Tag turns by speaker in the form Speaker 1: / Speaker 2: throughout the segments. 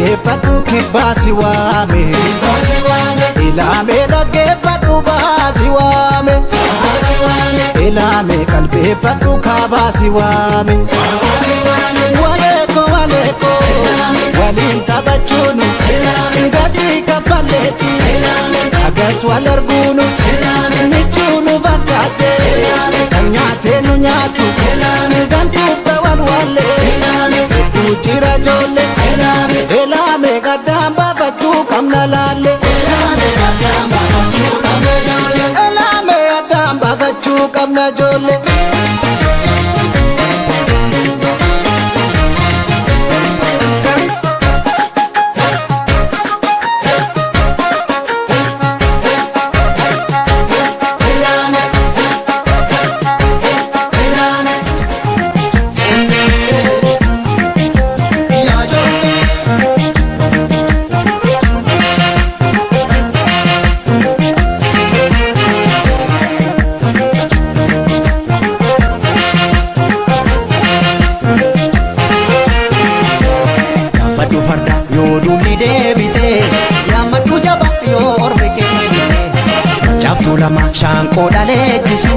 Speaker 1: Qalbeeffadhu kibbaasi waame. Ilaamee dhaggeeffadhu baasi waame. Ilaamee qalbeeffadhu kaabaasi waame. Waleeko waleeko waliin taphachuunu gatii kaffalleeti. Agas wal arguunu michuu nu fakkaate kan nyaatee nu nyaatu gantuuf ta'an wallee hedduu jira ijoollee. Elaame gaddaan baafachuu qabna laalle. Elaame addaan baafachuu qabna ijoollee.
Speaker 2: Yaabbadhu farda yoo duulli deebite, yaammadhu jaba yoo ormi kennite. Caaftuu lama shaanqoo dhaleechisu,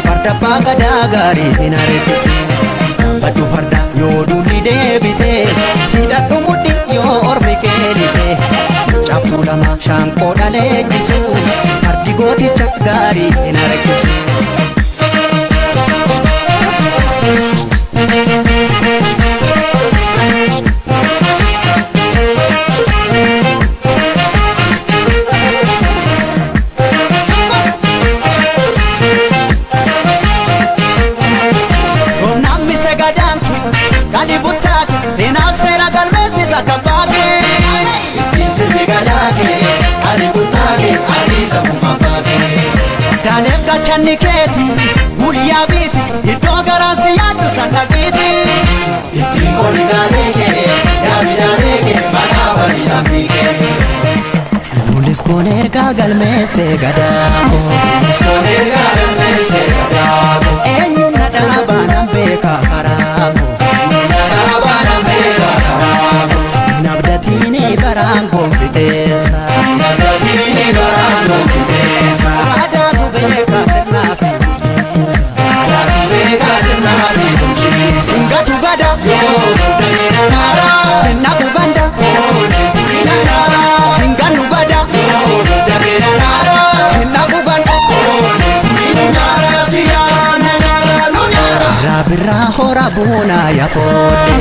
Speaker 2: farda abbaa gadaa gaarii hin areessisu. Yaabbadhu farda yoo duulli deebite, hidhadhu mudhi yoo ormi kennite. Caaftuu lama shaanqoo dhaleechisu, fardi gooticha gaarii hin areessisu. Gomnaan misee gadaanke gadi buttaake seenaaf seera galmeessisa kabbaake. Ittiin sirbi gadaake gadi buttaake adiisa uumabaake. Daaleef gachanni keeti guyyaa biiti iddoo garaan si yaaddu sana dhiiti. Ittiin qori gaaleeke yaabidaaneeke maqaa walii lammiike. Kunis kun ergaa galmeessee gadaako. Kunis kun ergaa galmeessee gadaako. Eenyuun na dhaabaa nan beeka karaako. Eenyuun na dhaabaa nan beeka karaako. Nabdatiini baraan gonfiteessa. Nabdatiini baraan gonfiteessa. Gaadaatu beeka sirnaa fi bulchiinsa. Gaadaatu beeka sirnaa fi bulchiinsa. Singatu gada. Yoo damee nanaara. Hinnaku ganda. Yoo deemuli nanaara. Hingannu gada. Yoo damee nanaara. Hinnaku ganda. Yoo deemuli nanaara. Siyaara nanaara nanaara. Raabirraa hora buunaa yafoodhe.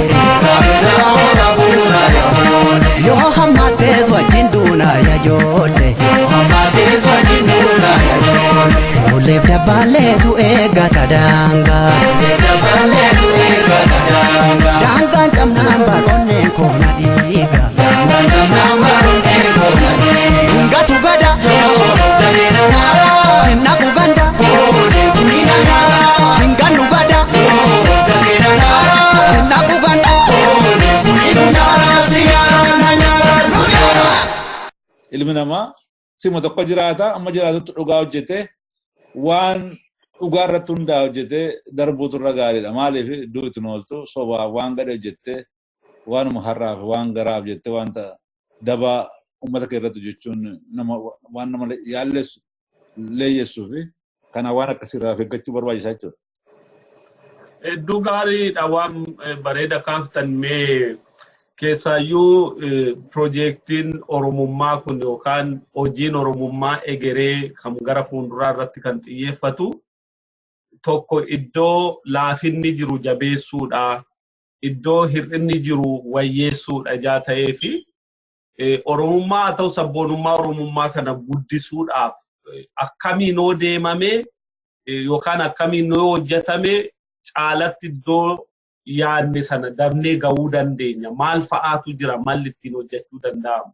Speaker 2: Raabirraa hora buunaa yafoodhe. Yoo hammaattees wajjin duunaa yajoodhe. Yoo hammaattees wajjin duunaa yajoodhe. Olleef dabbaaleetu eeggata daangaa. Olleef dabbaaleetu eeggata daangaa. Daangaan cabnaan baroonneen koona dhiiga. Daangaan cabnaan baroonneen koona dhiiga. Hingatu gada. Yoo damee nanaara. Hinnaku ganda. Yoo deemuli nanaara. Hingannu gada. Yoo damee nanaara. Hinnaku ganda. Yoo deemuli nanaara. Siyaara nanaara nanaara.
Speaker 3: Ilmi namaa sima tokko jiraata, amma jiraatutti dhugaa hojjetee waan dhugaa irratti hundaa hojjetee darbuutu irra gaariidha. Maaliif duuti hin ooltu sobaaf waan gadhe hojjettee waanuma har'aaf waan garaaf jettee wanta dabaa uummata kee irratti hojjechuun nama waan nama yaallessu leeyyessuu fi kana waan akkasii irraa of eeggachuu barbaachisaa jechuudha.
Speaker 4: Hedduu gaariidha, waan bareeda kaaftan. Mee keessaayyuu piroojeektiin Oromummaa kun yookaan hojiin Oromummaa egeree kan gara fuulduraa irratti kan xiyyeeffatu tokko iddoo laafinni jiru jabeessuudha, iddoo hir'inni jiru wayyeessuudha ijaa ta'ee fi Oromummaa haa ta'u sabboonummaa Oromummaa kana guddisuudhaaf akkamiin yoo deemame yookaan akkamiin yoo hojjetame caalatti iddoo yaadne sana dafnee gahuu dandeenya? Maal fa'aatu jira malli ittiin hojjechuu danda'amu?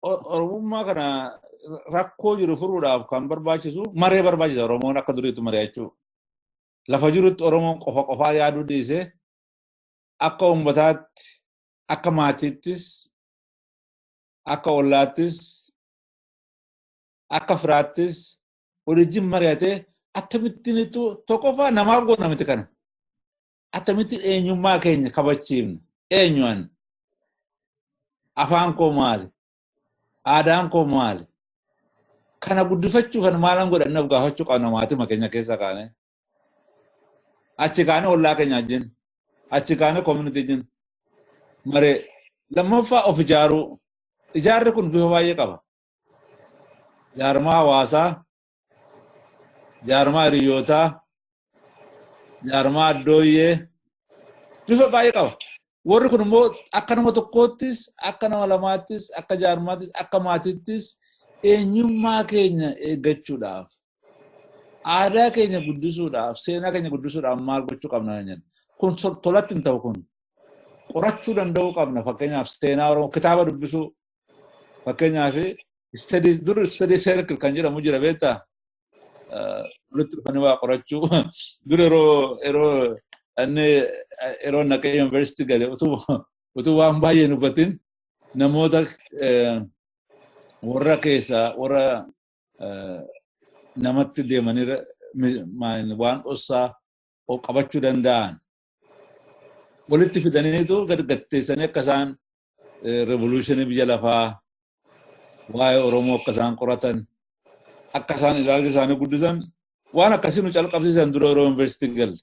Speaker 3: Oromummaa kana rakkoo jiru furuudhaaf kan barbaachisu maree barbaachisa. Oromoon akka duriitti mari'achuu. Lafa jirutti Oromoon qofa qofaa yaaduu dhiisee akka uummataatti, akka maatiittis, akka ollaattis, akka firaattis waliin mari'atee akkamittiin tokkoffaa namaaf goona miti kana. Akkamittiin eenyummaa keenya kabachiifna. Eenyu ani? Afaan koo maali? Aadaan koo maali? Kana guddifachuu kan maalan godhanne of gaafachuu qabna maatii keenya keessa kaane. Achi kaane ollaa keenya wajjin. Achi kaane community wajjin. Maree lammaffaa of ijaaruu. Ijaarri kun bifa baay'ee qaba. Jaarmaa hawaasaa, jaarmaa hiriyyootaa, jaarmaa addooyyee bifa baay'ee qaba. Warri kun immoo akka nama tokkoottis, akka nama lamaattis, akka jaarmaattis, akka maatiittis eenyummaa keenya eeggachuudhaaf, aadaa keenya guddisuudhaaf, seenaa keenya guddisuudhaaf maal gochuu qabna jenna. Kun tolatti hin ta'u kun. Qorachuu danda'uu qabna. Fakkeenyaaf seenaa Oromoo kitaaba dubbisuu. Fakkeenyaaf study dur study circle kan jedhamu jira, beektaa? Walitti dhufanii waa qorachuu. Dur yeroo inni yeroo naqee yuunivarsiitii gale utuu waan baay'ee hin hubatin namoota warra keessaa warra namatti deemanii waan dhossaa qabachuu danda'an walitti fidaniitu gad gatteessanii akka isaan revolutionii biyya lafaa, waa'ee Oromoo akka isaan qoratan, akka isaan ilaalcha isaanii guddisan, waan akkasii nu calqabsiisan dura yeroo yuunivarsiitii galle.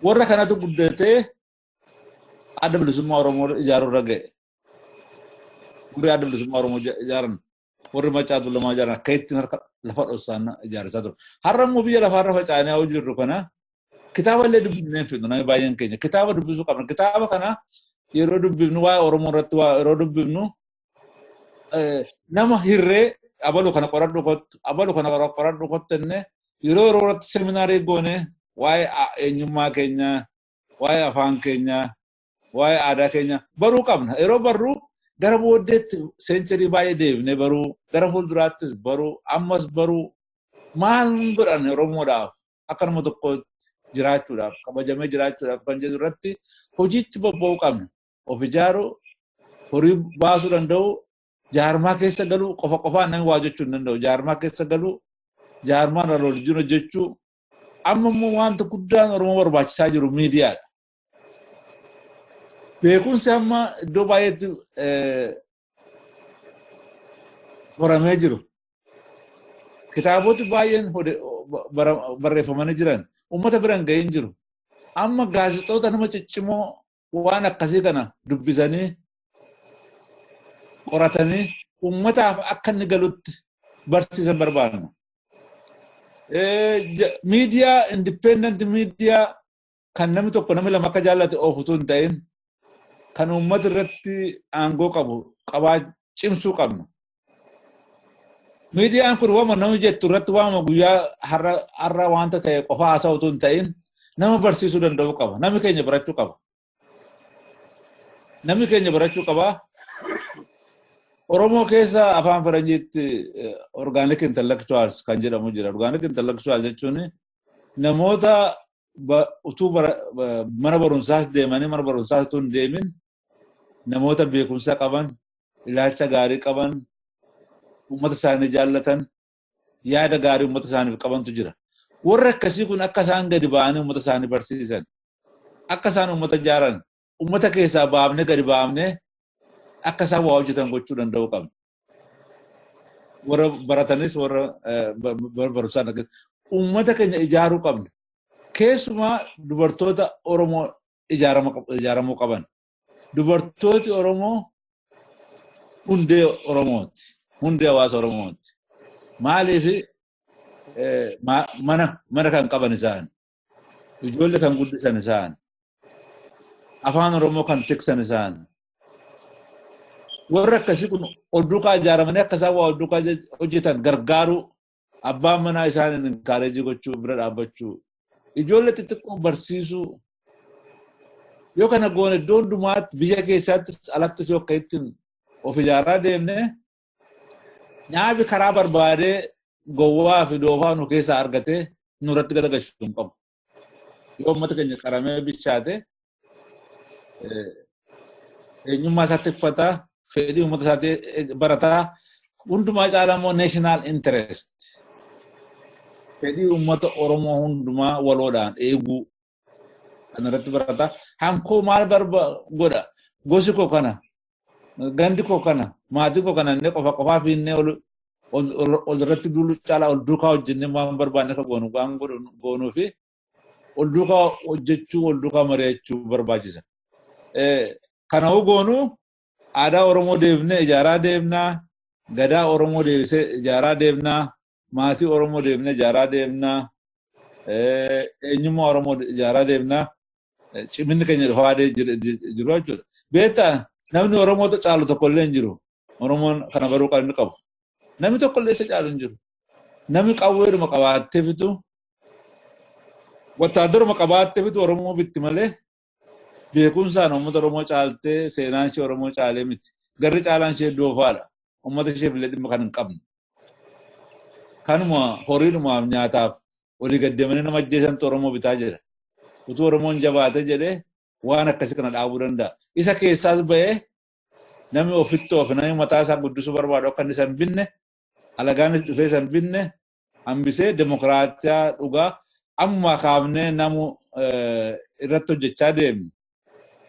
Speaker 3: Warra kanatu guddatee Adda Bilisummaa Oromoo ijaaruu irra ga'e. Warri Adda Bilisummaa Oromoo ijaaran, warri Macaa Tuulamaa ijaaran akka ittiin harka lafa dhossaan ijaarsaa ture. Har'a immoo biyya lafaarra facaanee haa jirru kana kitaaba illee dubbifnee hin fidnu namni baay'een keenya. Kitaaba dubbisuu qabna. Kitaaba kana yeroo dubbifnu, waa'ee Oromoo irratti yeroo dubbifnu, nama hirree abalu kana qoradhu kottu, abalu kana qoradhu kottu jennee yeroo yeroo irratti seminaarii goone waa'ee eenyummaa keenyaa, waa'ee afaan keenyaa, waa'ee aadaa keenyaa baruu qabna. Yeroo barruu gara booddeetti century baay'ee deebinee baruu, gara fuulduraattis baruu, ammas baruu, maal godhan Oromoodhaaf akka nama tokkootti jiraachuudhaaf, kabajamee jiraachuudhaaf kan jedhu irratti hojiitti bobba'uu qabna. Of ijaaruu, horii baasuu danda'u, jaarmaa keessa galuu, qofa qofaan namni waa jechuu hin danda'u. Jaarmaa keessa galuu, jaarmaan irra wajjin hojjechuu. Amma immoo wanta guddaan Oromoo barbaachisaa jiru miidiyaadha. Beekumsi amma iddoo baay'eetti horamee jiru. Kitaaboti baay'een barreeffamanii jiran uummata bira hin gahin jiru. Amma gaazexoota nama ciccimoo waan akkasii kana dubbisanii qoratanii uummataaf akka inni galutti barsiisan barbaadna. Miidiyaa, independent miidiyaa kan namni tokko, namni lama akka jaallate oofutu hin ta'in, kan uummata irratti aangoo qabu qabaa cimsuu qabna. Miidiyaan kun waama namni jettu irratti waama guyyaa har'a wanta ta'e qofa haasa'utu hin ta'in, nama barsiisuu danda'uu qaba. Namni keenya barachuu qaba. Namni keenya barachuu qaba. Oromoo keessa afaan Faranjiitti organic intellectuals kan jedhamu jira. Organic intellectual jechuun namoota utuu mana barumsaas deemanii mana barumsaas utuu hin deemin namoota beekumsa qaban, ilaalcha gaarii qaban, uummata isaanii jaallatan, yaada gaarii uummata isaaniif qabantu jira. Warri akkasii kun akka isaan gadi ba'anii uummata isaanii barsiisan, akka isaan uummata ijaaran, uummata keessaa baafnee gadi baafnee akka isaan waa hojjetan gochuu danda'uu qabna. Warra baratanis, warra barumsaan uummata keenya ijaaruu qabna. Keessumaa dubartoota Oromoo ijaaramuu qaban. Dubartooti Oromoo hundee Oromooti. Hundee hawaasa Oromooti. Maaliif? Mana kan qaban isaan. Ijoollee kan guddisan isaan. Afaan Oromoo kan tiksan isaan. Warri akkasii kun olduukaa ijaaramanii akka isaan waa olduukaa hojjetan gargaaruu, abbaan manaa isaan encourage gochuu, bira dhaabbachuu, ijoollee xixiqqoo barsiisuu. Yoo kana goone iddoo hundumaatti, biyya keessattis alattis, yoo akka ittiin of ijaaraa deemne, nyaabi karaa barbaadee gowwaa fi doofaa nu keessaa argatee nurratti galagalchuu hin qabu. Yoo uummata keenya qaramee bilchaate, eenyummaa isaa tikfataa, fedhii uummata isaatii barataa, hundumaa caalaa immoo national interest, fedhii uummata Oromoo hundumaa waloodhaan eeguu. Kanarratti barata. Hankoo maal barba godha? Gosi koo kana, gandi koo kana, maatiin koo kana inni qofa qofaa fiinnee ol irratti duulu caalaa ol duukaa hojjennee waan barbaanne akka goonu waan goonuu fi ol duukaa hojjechuu, ol duukaa mari'achuu barbaachisa. Kana hoo goonu aadaa Oromoo deebinee ijaaraa deemnaa, gadaa Oromoo deebisee ijaaraa deemnaa, maatii Oromoo deebinee ijaaraa deemnaa, eenyummaa Oromoo ijaaraa deemnaa, ciminni keenya dhufaa jiru jechuudha. Beektaa, namni Oromoo caalu tokkollee hin jiru. Oromoon kana baruu kan inni qabu. Namni tokkollee isa caalu hin jiru. Namni qawweedhuma qabaattee fitu, wattaadaruma qabaattee fitu Oromoo bitti malee beekumsaan uummata Oromoo caaltee seenaan ishee Oromoo caalee miti. Garri caalaan ishee doofaadha. Uummata isheef illee dhimma kan hin qabne. Kanuma horiidhumaaf nyaataaf walii gaddeemanii nama ajjeesantu Oromoo bitaa jira. Utuu Oromoon jabaate jedhee waan akkasii kana dhaabuu danda'a. Isa keessaas ba'ee namni ofitti of namni mataa isaa guddisuu barbaadu akka inni isa hin binne, alagaanis dhufee isa hin binne hambisee, demokiraatiyaa dhugaa amma kaafnee namu irratti hojjechaa deemne.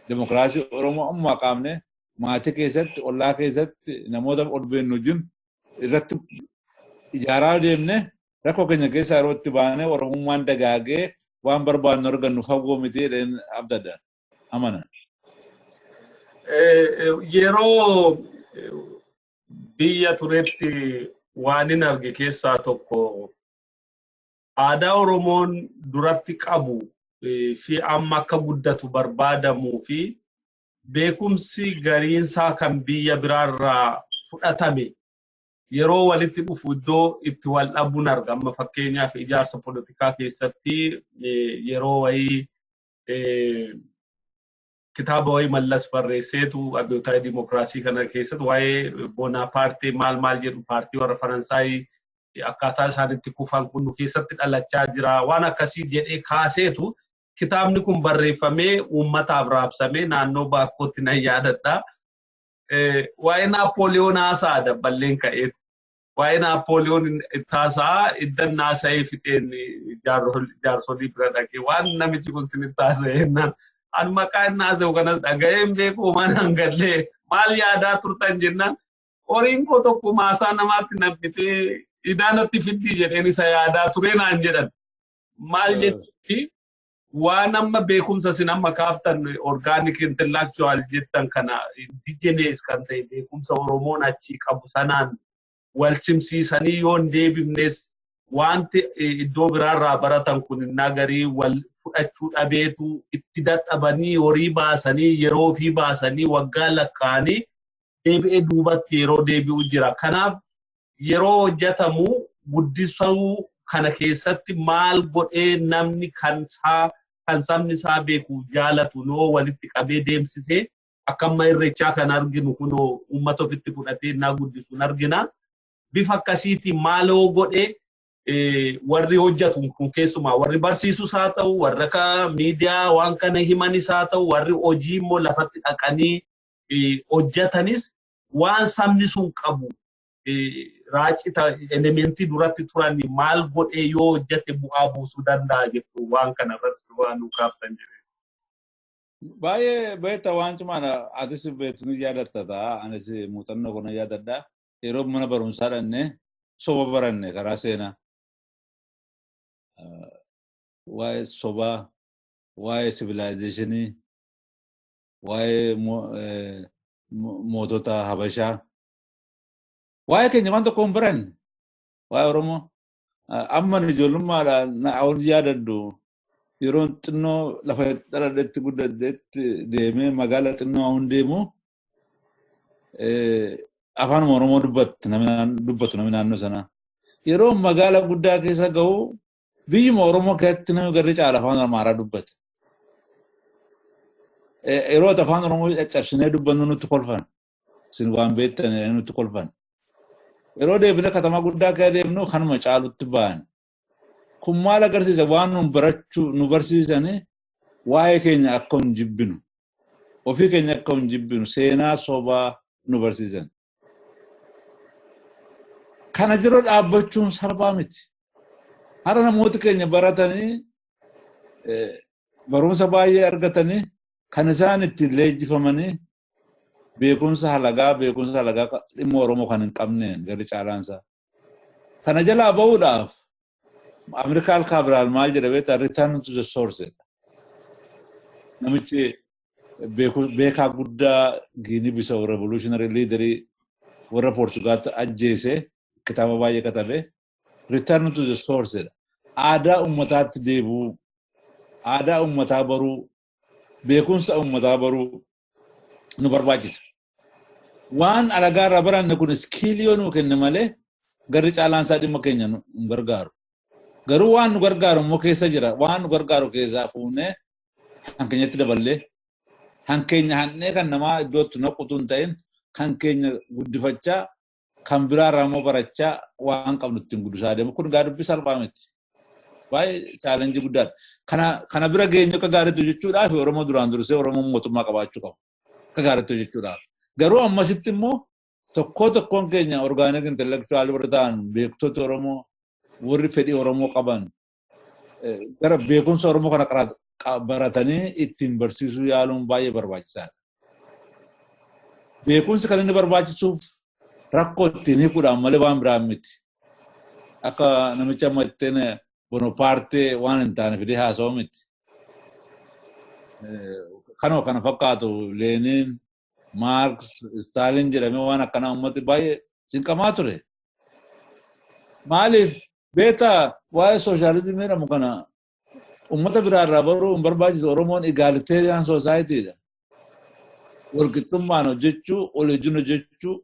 Speaker 3: Demokiraasii Oromoo amma kaafnee maatii keessatti, ollaa keessatti, namoota ol beennu wajjin irratti ijaaraa deemne, rakkoo keenya keessaa yeroo itti baanee Oromummaan dagaagee waan barbaadnu argannu fagoo miti jedheen abdadha, amana.
Speaker 4: Yeroo biyya turetti waan hin arge keessaa tokko aadaa Oromoon duratti qabu fi amma akka guddatu barbaadamuu fi beekumsi gariinsaa kan biyya biraarraa fudhatame yeroo walitti dhufu iddoo itti wal dhabuun arga. Amma fakkeenyaaf ijaarsa poolitikaa keessatti yeroo wayii kitaaba wayii Mallas barreesseetu abiyyoota dimokiraasii kana keessatti waa'ee Boonaapaartii maal maal jedhu, paartii warra Faransaayii akkaataa isaanitti kufan kun nu keessatti dhalachaa jira waan akkasii jedhee kaaseetu kitaabni kun barreeffamee uummataaf raabsamee naannoo baakkootti nan yaadadha. Waa'ee Naapooliyoon haasa'a dabballeen ka'eetu. Waa'ee Naapooliyoon haasa'a iddan haasa'ee fixeen jaarsolii bira dhaqee, waan namichi kun sinitti haasa'e jennaan, an maqaa inni haasa'u kanas dhaga'ee hin beeku, mana hangallee maal yaadaa turtan jennaan, horiin koo tokko maasaa namaatti nabbitee idaanatti fiddii jedheen isa yaadaa ture naan jedhan. Maal jechuun, waan amma beekumsa isin amma kaaftan, organic intellectual jettan kana, indigenous kan ta'e beekumsa Oromoon achii qabu sanaan wal simsiisanii yoo hin deebifnes, wanti iddoo biraarraa baratan kun innaa garii wal fudhachuu dhabeetu itti dadhabanii, horii baasanii, yeroo ofii baasanii, waggaa lakkaa'anii deebi'ee duubatti yeroo deebi'u jira. Kanaaf yeroo hojjetamu guddisuu kana keessatti maal godhee namni kan isaa kan sabni isaa beekuuf jaalatu noo walitti qabee deemsisee, akka amma Irreechaa kan arginu kunoo uummata ofitti fudhatee innaa guddisu argina. Bifa akkasiitiin maaloo godhee warri hojjetu kun, keessumaa warri barsiisus haa ta'u, warri akka miidiyaa waan kana himanis haa ta'u, warri hojii immoo lafatti dhaqanii hojjetanis, waan sabni sun qabu raacita elementii duratti turan maal godhee yoo hojjete bu'aa buusuu danda'a jettu, waan kana irratti waan nu kaaftan jedhee?
Speaker 3: Baay'ee beekta, waan cimaadha. Atis beektu ni yaadatta ta'a. Anis muuxannoo kana yaadadha. Yeroo mana barumsaa dhannee soba baranne karaa seenaa. Waa'ee sobaa, waa'ee civilization, waa'ee mootota Habashaa. Waa'ee keenya waan tokko hin baranne. Waa'ee Oromoo. Amma ijoollummaadhaan na yaadadhu, yeroo xinnoo lafa dhaladhetti guddadhetti deemee magaalaa xinnoo hin deemu, afaan Oromoo dubbatti namni dubbatu, namni naannoo sanaa. Yeroo magaalaa guddaa keessa gahu, biyyuma Oromoo keessatti namni garri caala afaan Amaaraa dubbata. Yeroo afaan Oromoo caccabsinee dubbannu nutti kolfan. Isin waan beektan nutti kolfan. Yeroo deebine katamaa guddaa keessa deemnu kanuma caalutti ba'an. Kun maal agarsiisa? Waan nu barachuu nu barsiisani waa'ee keenya akka hin jibbinu. Ofii keenya akka hin jibbinu seenaa sobaa nu barsiisan. Kana jira dhaabbachuun salphaa miti. Har'a namooti keenya baratanii Barumsa baay'ee argatanii kan isaan ittiin leenjifamanii beekumsa halagaa dhimma Oromoo kan hin qabneen garri caalaansaa. Kana jalaa bahuudhaaf Amilkaar Kaabiraal maal jedha beektaa return to the source. Namichi beekaa guddaa Giinii Bisawu revolutionary leaderii warra Poorchugaatti ajjeese kitaaba baay'ee katabe return to the source. Aadaa uummataatti deebi'uu, aadaa uummataa baruu, beekumsa uummataa baruu nu barbaachisa. Waan alagaa irraa baranne kun skill yoo nuu kenne malee garri caalaan isaa dhimma keenya nu gargaaru. Garuu waan nu gargaaru immoo keessa jira. Waan nu gargaaru keessaa fuunee kan keenyatti daballee kan keenya hannee kan namaa iddootti naqutu hin ta'in kan keenya guddifachaa kan biraa irraa immoo barachaa waan qabnu ittiin guddisaa deemu. Kun gaa dubbii salphaa miti. Baay'ee challenge guddaadha. Kana bira geenye akka gaariitti hojjechuudhaaf Oromoo duraan dursee Oromoo mootummaa qabaachuu qaba. Akka gaariitti hojjechuudhaaf. Garuu ammasitti immoo tokkoo tokkoon keenya organic intellectual warra ta'an beektota Oromoo warri fedhii Oromoo qaban gara beekumsa Oromoo kana baratanii ittiin barsiisuu yaaluun baay'ee barbaachisaadha. Beekumsi kan inni barbaachisuuf rakkoo ittiin hiikuudhaan malee waan biraan miti. Akka namicha amma ittiin Bonapaarte waan hin taane fidee haasa'u miti. Kanuma kana fakkaatu Leeniin, Maarks, Staalin jedhamee waan akkanaa uummati baay'ee cinqamaa ture. Maaliif beektaa waa'ee sooshaalizimii jedhamu kana uummata biraarraa baruu hin barbaachisu. Oromoon egalitarian societydha. Walqixxummaan hojjechuu, wal wajjin hojjechuu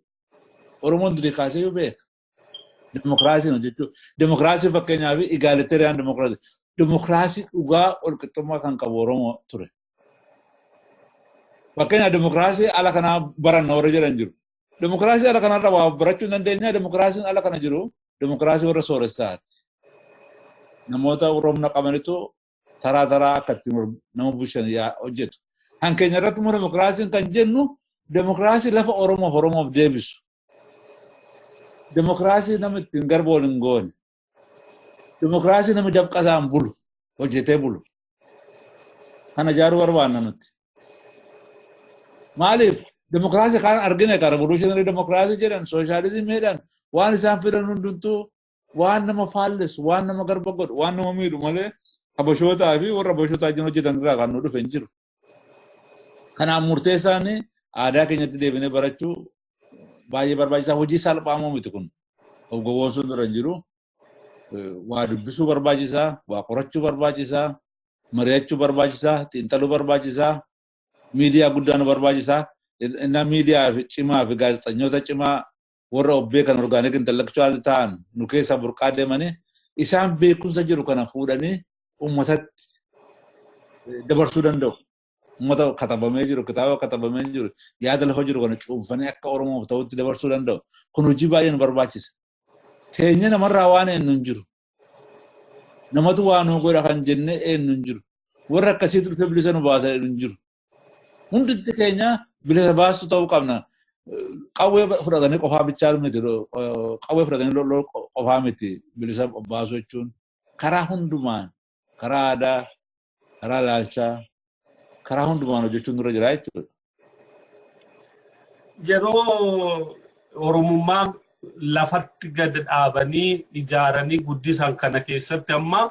Speaker 3: Oromoon durii kaasee yoo beeka. Dimokiraasiin hojjechuu. Dimokiraasii fakkeenyaaf egalitarian democracy. Dimokiraasii dhugaa walqixxummaa kan qabu Oromoo ture. Fakkeenyaaf dimokiraasii ala kanaa baranna warra jedhan jiru. Dimokiraasii ala kanarra waa barachuu hin dandeenya. Dimokiraasiin ala kana jiru dimokiraasii warra sooressaati. Namoota humna qabanitu taraa taraa akka ittiin nama bulchan hojjetu. Kan keenya irratti immoo dimokiraasiin kan jennu dimokiraasii lafa Oromoof Oromoof deebisu. Dimokiraasii nama ittiin garba wal hin goone. Dimokiraasii nama dafqasaan bulu, hojjetee bulu. Kana ijaaruu barbaanna nuti. Maaliif dimokiraasii kan argine kan revolutionary democracy jedhan, sooshaalizimii jedhan waan isaan fidan hundumtuu waan nama faallessu, waan nama garba godhu, waan nama miidhu malee habashootaa fi warra habashootaa wajjin hojjetan irraa kan nu dhufe hin jiru. Kanaaf murteessaan aadaa keenyatti deebinee barachuu baay'ee barbaachisaa. Hojii salphaa moo miti kun. Of gowwoomsuun dura hin jiru. Waa dubbisuu barbaachisaa, waa qorachuu barbaachisaa, mari'achuu barbaachisaa, xiinxaluu barbaachisaa, miidiyaa guddaa nu barbaachisaa. Innaa miidiyaa cimaa fi gaazexeessitoota cimaa warra of beekan organic intellectual ta'an nu keessaa burqaa deemanii isaan beekumsa jiru kana fuudhanii uummatatti dabarsuu danda'u. Uummata katabamee jiru, kitaaba katabamee jiru, yaada lafa jiru kana cuunfanii akka Oromoof ta'utti dabarsuu danda'u. Kun hojii baay'ee nu barbaachisa. Teenya namarraa waan eenyu hin jiru. Namatu waa nu godha kan jennee eenyu hin jiru. Warra akkasiitu dhufee bilisa nu baasa hin jiru. Hundi keenya bilisa baastuu ta'uu qabna. Qawwee fudhatanii qofaa bichaa miti. Qawwee fudhatanii loluu qofaa miti bilisa baasuu jechuun. Karaa hundumaan, karaa aadaa, karaa ilaalchaa, karaa hundumaan hojjechuun dura jira jechuudha.
Speaker 4: Yeroo Oromummaa lafatti gad dhaabanii ijaaranii guddisan kana keessatti amma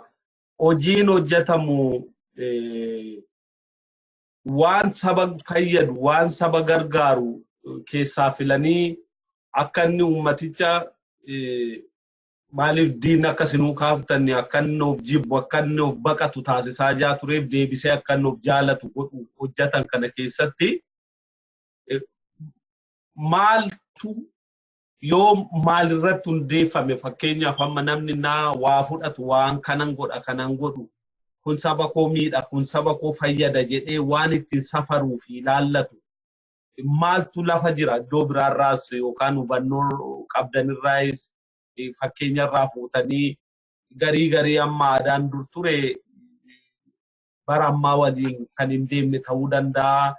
Speaker 4: hojiin hojjetamu waan saba fayyadu, waan saba gargaaru keessaa filanii akka inni uummaticha maaliif diinni akka isinuu kaaftan akka inni of jibbu, akka inni of baqatu taasisaa jaa tureef deebisee akka inni of jaalatu godhu hojjetan kana keessatti maaltu yoo maalirratti hundeeffame? Fakkeenyaaf amma namni naa waa fudhatu waan kanan godha kanan godhu kun saba koo miidha, kun saba koo fayyada jedhee waan ittiin safaruu fi ilaallatu maaltu lafa jira? Iddoo biraarraas yookaan hubannoo qabdanirraayis fakkeenyarraa fuutanii garii garii amma aadaan dur ture bara ammaa waliin kan hin deemne ta'uu danda'a.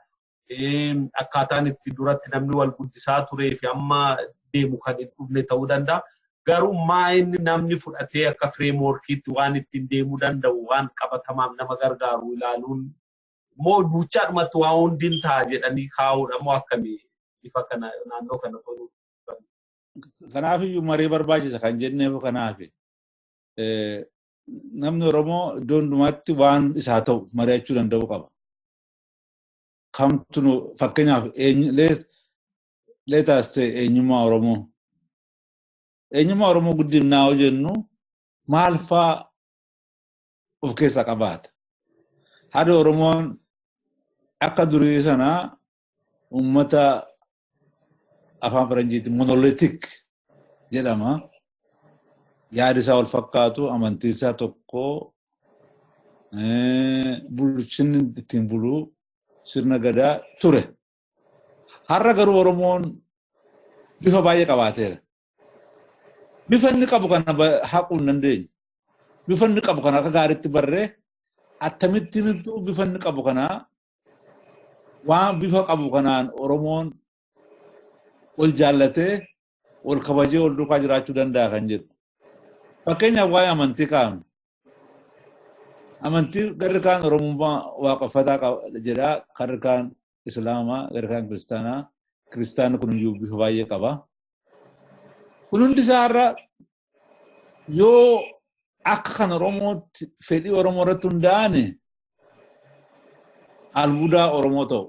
Speaker 4: Akkaataan itti duratti namni wal guddisaa turee fi amma deemu kan hin dhufne ta'uu danda'a. Garuu maa inni namni fudhatee akka fireemworkiitti waan ittiin deemuu danda'u waan qabatamaaf nama gargaaru ilaaluun moo duuchaadhumatti waan hundiin ta'a jedhanii kaa'uudha moo akkamii ifa kana naannoo kana toluu.
Speaker 3: Kanaafiyyuu marii barbaachisa kan jenneef kanaafi. Namni Oromoo iddoo hundumaatti waan isaa ta'u mari'achuu danda'u qaba. Kamtu nu fakkeenyaaf leetaas eenyummaa Oromoo. Eenyummaa Oromoo guddifnaa yoo jennu maal faa of keessaa qabaata? Haadha Oromoon akka durii sanaa uummata afaan Faranjiitti monolithic jedhama. Yaadi isaa wal fakkaatu, amantiin isaa tokko, bulchinni ittiin bulu sirna gadaa ture. Har'a garuu Oromoon bifa baay'ee qabaateera. Bifa inni qabu kana haquu hin dandeenyu. Bifa inni qabu kana akka gaariitti barree akkamittiin bifa inni qabu kana waan bifa qabu kanaan Oromoon wal jaallatee wal kabajee wal duukaa jiraachuu danda'a kan jedhu. Fakkeenyaaf waa'ee amantii kaa'ame. Amantii garri kaan Oromummaa waaqeffataa jedha, garri kaan Islaamaa, garri kaan Kiristaanaa. Kiristaanni kun iyyuu bifa baay'ee qaba. Kun hundi isaa irra yoo akka kan Oromootti fedhii Oromoo irratti hundaa'an albuudaa Oromoo ta'u,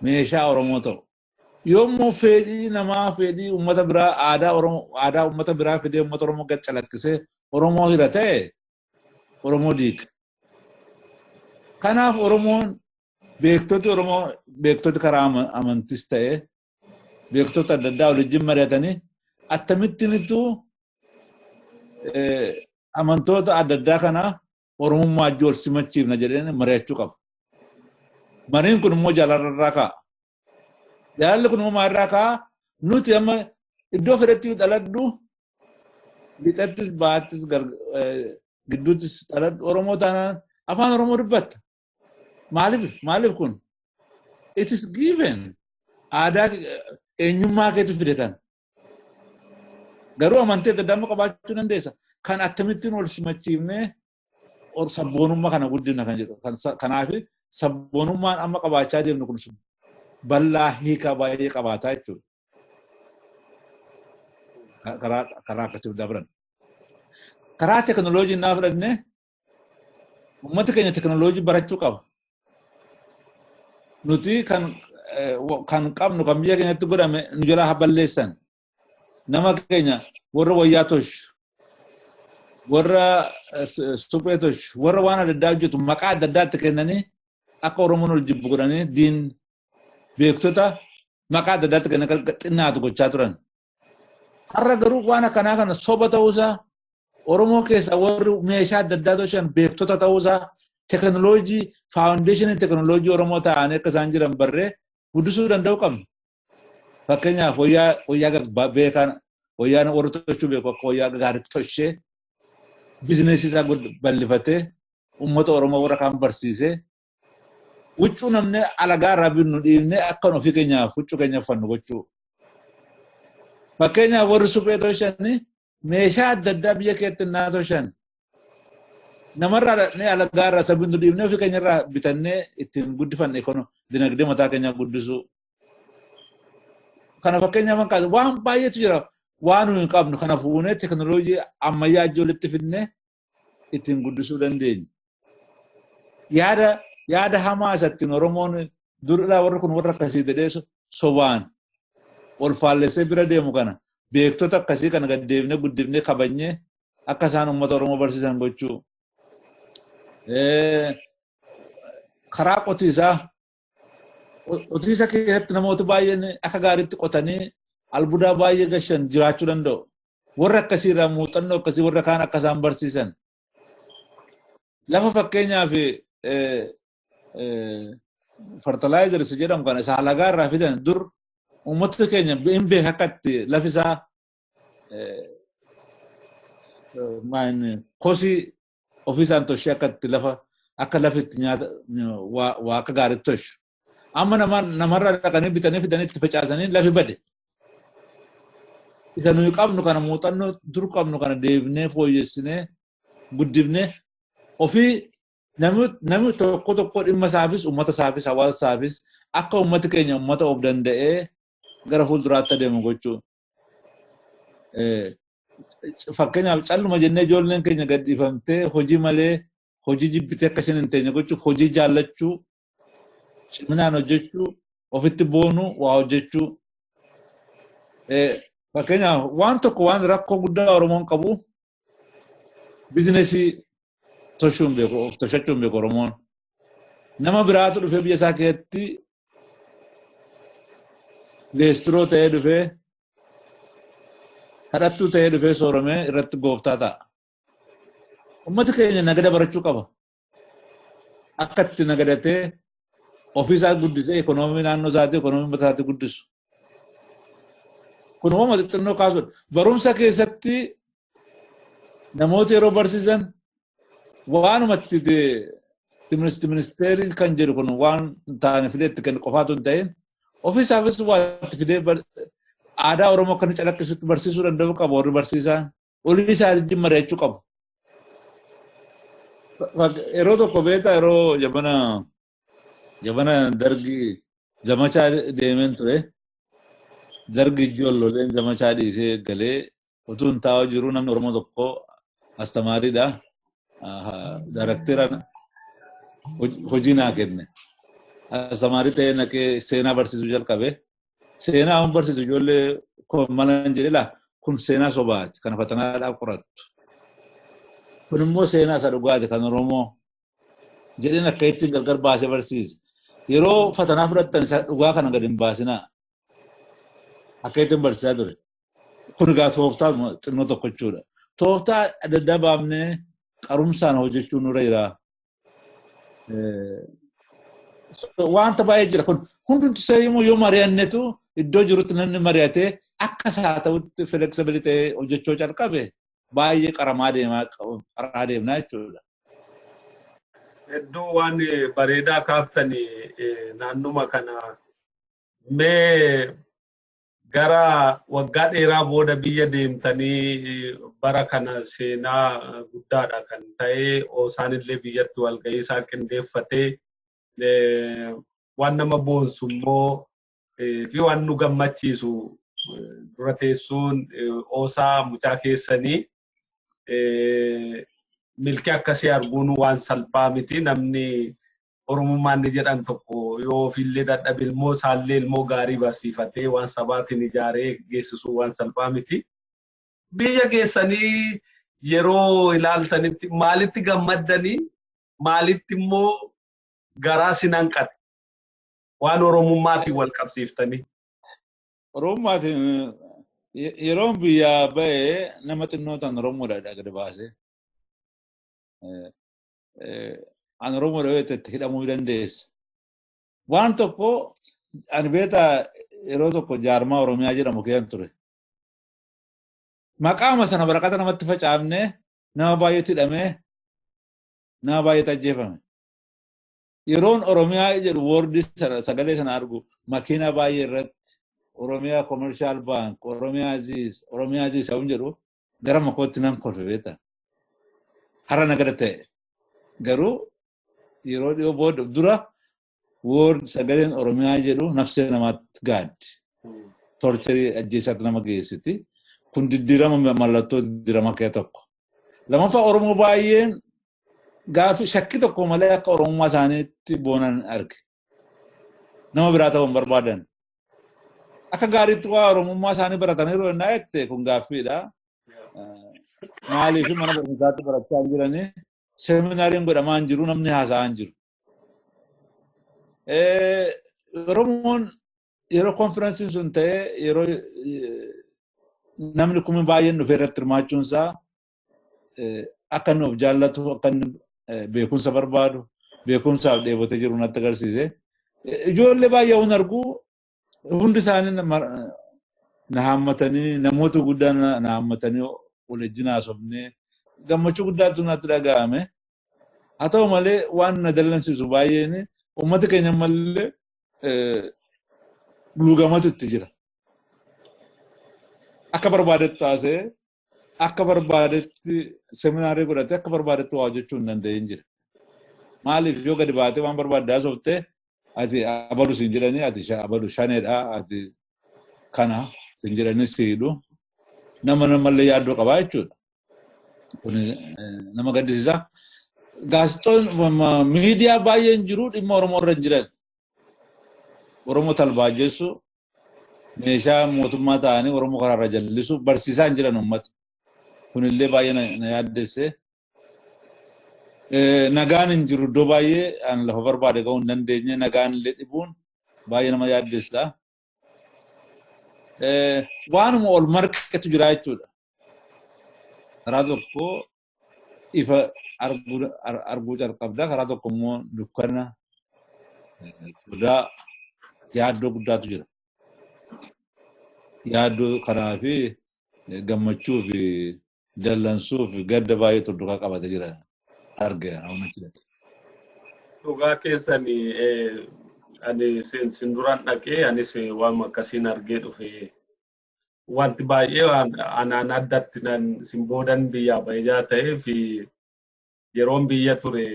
Speaker 3: meeshaa Oromoo ta'u. Yommuu fedhii namaa fedhii uummata biraa aadaa Oromoo aadaa uummata biraa fidee uummata Oromoo gad calaqqisee Oromoo hira ta'e Oromoo diiga. Kanaaf Oromoon beektoti Oromoo beektoti karaa amantis ta'e beektota adda addaa waliin mari'atanii akkamittiinitu amantoota adda addaa kana Oromummaa wajjin wal simachiifna jedhanii mari'achuu qabu. Mariin kun immoo jaalarraa ka'a. Jaalalli kun immoo maalirraa ka'a? Nuti amma iddoo fedhetti dhaladhu lixattis baattis gidduuttis dhaladhu Oromoo taanaan afaan Oromoo dubbatta. Maaliif? Maaliif kun? It is given. Aadaa eenyummaa keetu fide kan. Garuu amantii adda addaa qabaachuu dandeessa. Kan akkamittiin wal simachiifnee sabboonummaa kana guddina kan jedhu. Kanaaf sabboonummaan amma qabaachaa deemnu kun bal'aa hiikaa baay'ee qabaataa jechuudha. Karaa akkasii dabran. Karaa teknooloojii naa fudhannee uummata keenya teknooloojii barachuu qaba. Nuti kan qabnu kan biyya keenyatti godhame nu jalaa balleessan. Nama keenya warra wayyaa tolchu, warra suphee tolchu, warra waan adda addaa hojjetu maqaa adda addaatti kennanii akka Oromoon ol jibbu godhanii diin beektota maqaa adda addaatti kennanii xinnaatu gochaa turan. Har'a garuu waan akkanaa kana soba ta'uusaa Oromoo keessaa warri meeshaa adda addaa tolchan beektota ta'uusaa teknooloojii faawundeeshinii teknooloojii Oromoo ta'anii akka isaan jiran barree guddisuu danda'u qabna. Fakkeenyaaf wayyaa beekan wayyaa warri tolchuu beeku akka wayyaa gaariitti tolchee bizineesii isaa bal'ifatee uummata Oromoo warra kaan barsiisee huccuu namni alagaa irraa binnu dhiibnee akka ofii keenyaaf huccuu keenya uffannu gochuu. Fakkeenyaaf warri suphee tolchanii meeshaa adda addaa biyya keetti naa tolchan namarraa dhaqnee alagaa irraa sabinnu dhiibnee ofii keenya irraa bitannee ittiin guddifanne dinagdee mataa keenyaa guddisuu. Kana fakkeenyaaf kan kaasu waan baay'eetu jira waan nuyi hin qabnu kana fuunee teknooloojii ammayyaa ijoolletti fidnee ittiin guddisuu dandeenya. Yaada hamaa isattiin Oromoon duridhaa warri kun warra akkasii jedhee sobaan ol faallessee bira deemu kana beektota akkasii kana gad deebinee guddifnee kabajnee akka isaan uummata Oromoo barsiisan gochuu. Karaa qotiisaa qotiisa keessatti namoota baay'een akka gaariitti qotanii albuudaa baay'ee gashan jiraachuu danda'u. Warra akkasii irraa muuxannoo akkasii warra kaan akka isaan barsiisan. Lafa fakkeenyaaf fertilizers jedhamu kana isa alagaa irraa fidan dur uummata keenya hin beeka akka itti lafi isaa kosii ofiisaan toshee akka itti lafa akka lafi itti nyaata waa akka gaariitti toshu. Amma namarraa dhaqanii bitanii fidanii itti facaasanii lafi bade. Isa nuyi qabnu kana muuxannoo dur qabnu kana deebinee fooyyessinee guddifnee ofii namni tokko tokko dhimma isaafis uummata isaafis hawaasa isaafis akka uummati keenya uummata of danda'ee gara fuulduraatti adeemu gochuu. Fakkeenyaaf calluma jennee ijoolleen keenya gadhiifamtee hojii malee hojii jibbitee akka isheen hin teenye gochuuf hojii jaallachuu, ciminaan hojjechuu, ofitti boonuu, waa hojjechuu. Fakkeenyaaf waan tokko waan rakkoo guddaa Oromoon qabu bizinesii toshuu hin beeku, of toshachuu hin beeku Oromoon. Nama biraatu dhufee biyya isaa keessatti leestiroo ta'ee dhufee kadhattuu ta'ee dhufee sooromee irratti gooftaa ta'a. Uummati keenya nagada barachuu qaba. Akka itti nagadatee ofiisaa guddisee ekonoomii naannoo isaatii ekonoomii uummata isaatii guddisu. Kun uumama xixinnoo kaasudha. Barumsa keessatti namoota yeroo barsiisan waanumatti ministeerri kan jedhu kun waan hin taane fidee itti kennu qofaatu hin ta'in ofiisaafis waa itti fidee aadaa Oromoo akka inni calaqqisutti barsiisuu danda'u qaba warri barsiisaan. Olii isaa wajjin mari'achuu qabu. Yeroo tokko beektaa yeroo jabana dargii zamachaa deemeen ture. Dargi ijoolloleen zamachaa dhiisee galee utuu hin taa'u jiru namni Oromoo tokko astamaariidha. Daaraktera hojii naa kenne. Astamaarii ta'ee naqee seenaa barsiisuu jalqabe. Seenaa waan barsiisu ijoollee mana jedhe laa kun seenaa sobaati kana fatanaadhaaf qorattu. Kun immoo seenaa isa dhugaati kan Oromoo jedheen akka ittiin gargar baasee barsiise. Yeroo fatanaa fudhattan isa dhugaa kana gad hin baasinaa. Akka ittiin barsiisaa ture. Kun egaa tooftaa xinnoo tokko jechuudha. Tooftaa adda addaa baafnee qarumsaan hojjechuun nurra jira. Wanta baay'ee jira kun hundumti isaa immoo yoo mari'annetu iddoo jirutti namni mari'atee akka isaa ta'utti flexibility ta'ee hojjechuu calqabe baay'ee qaramaa deemaa qaraa deemnaa jechuudha.
Speaker 4: Hedduu waan bareedaa kaaftanii naannuma kana mee gara waggaa dheeraa booda biyya deemtanii bara kana seenaa guddaadha kan ta'e OSAn illee biyyatti walga'ii isaa qindeeffatee waan nama boonsu immoo fi waan nu gammachiisu dura teessuun OSA mucaa keessanii milkii akkasii arguun waan salphaa miti namni Oromummaan ni jedhan tokko yoo ofiillee dadhabe ilmoo isaallee ilmoo gaarii barsiifatee waan sabaatiin ijaaree geessisuu waan salphaa miti. Biyya keessanii yeroo ilaaltanitti maalitti gammaddanii maalitti immoo garaa sin hanqate waan Oromummaatiin wal qabsiiftanii.
Speaker 3: Oromummaatiin yeroon biyyaa ba'ee nama xinnoo ta'an Oromoodha gadi baasee. An Oromoodha yoo itti hidhamuu dandeessa. Waan tokko ani beektaa yeroo tokko jaarmaa Oromiyaa jedhamu keessa ture. Maqaama sana waraqata namatti facaafnee nama baay'eetu hidhamee nama baay'eetu ajjeefame. Yeroon Oromiyaa jedhu woordii sagalee sana argu makiinaa baay'ee irratti Oromiyaa Commercial Bank, Oromiyaa Ziis, Oromiyaa Ziis ta'uun jedhu gara makootti nan kolfe beektaa. Har'a nagada ta'e. Garuu yeroo dhiyoo booda dura woord sagaleen Oromiyaa jedhu nafsee namaatti gaaddi. Torcherii ajjeesaatti nama geessiti. Kun diddiirama mallattoo diddiirama kee tokko. Lammaffaa Oromoo baay'een gaaffii shakkii tokko malee akka Oromummaa isaaniitti boonan arge. Nama biraa ta'uu hin barbaadan. Akka gaariitti waa Oromummaa isaanii barataniiru yennaa jette kun gaaffiidha. Maaliif mana barumsaatti barachaa hin jiranii seminaariin godhamaa hin jiru namni haasa'aa hin jiru. Oromoon yeroo konferensiin sun ta'ee yeroo namni kumi baay'een dhufee irratti hirmaachuun isaa akka inni of jaallatu akka inni beekumsa barbaadu beekumsaaf dheebotee jiru natti agarsiise. Ijoollee baay'ee hun argu hundi isaanii na haammatanii namoota guddaa na haammatanii wal wajjin haasofnee gammachuu guddaatu natti dhaga'ame. Haa ta'u malee waan na dallansiisu baay'een uummata keenya ammallee luugamatu itti jira. Akka barbaadetti taasee akka barbaadetti seminaarii godhatee akka barbaadetti waa hojjechuu hin danda'in jira. Maaliif yoo gadi baatee waan barbaadde haasoftee ati abalu siin jedhanii ati abalu shaneedha ati kana siin jedhanii si hidhu nama namallee yaaddoo qabaa jechuudha. Kun nama gaddisiisa. Gaazexoon miidiyaa baay'een jiru dhimma Oromoo irra hin jiran. Oromoo talbaajessu meeshaa mootummaa ta'anii Oromoo karaarra jallisu barsiisaa hin jiran uummata. Kunillee baay'ee na yaaddesse. Nagaan hin jiru iddoo baay'ee an lafa barbaade ga'uu hin dandeenye nagaan illee dhibuun baay'ee nama yaaddessa. Waanuma ol marqetu jira jechuudha. Karaa tokko ifa arguu calqabda karaa tokko immoo dukkana sodaa yaaddoo guddaatu jira. Yaaddoo kanaa fi gammachuu fi dallansuu fi gadda baay'eetu duukaa qabatee jira arge hawaasichi.
Speaker 4: Dhugaa keessanii ani sin duraan dhaqee anis waan akkasiin argee dhufe wanti baay'ee anaan addatti nan sin boodan biyyaa baay'ee ta'ee fi yeroon biyya ture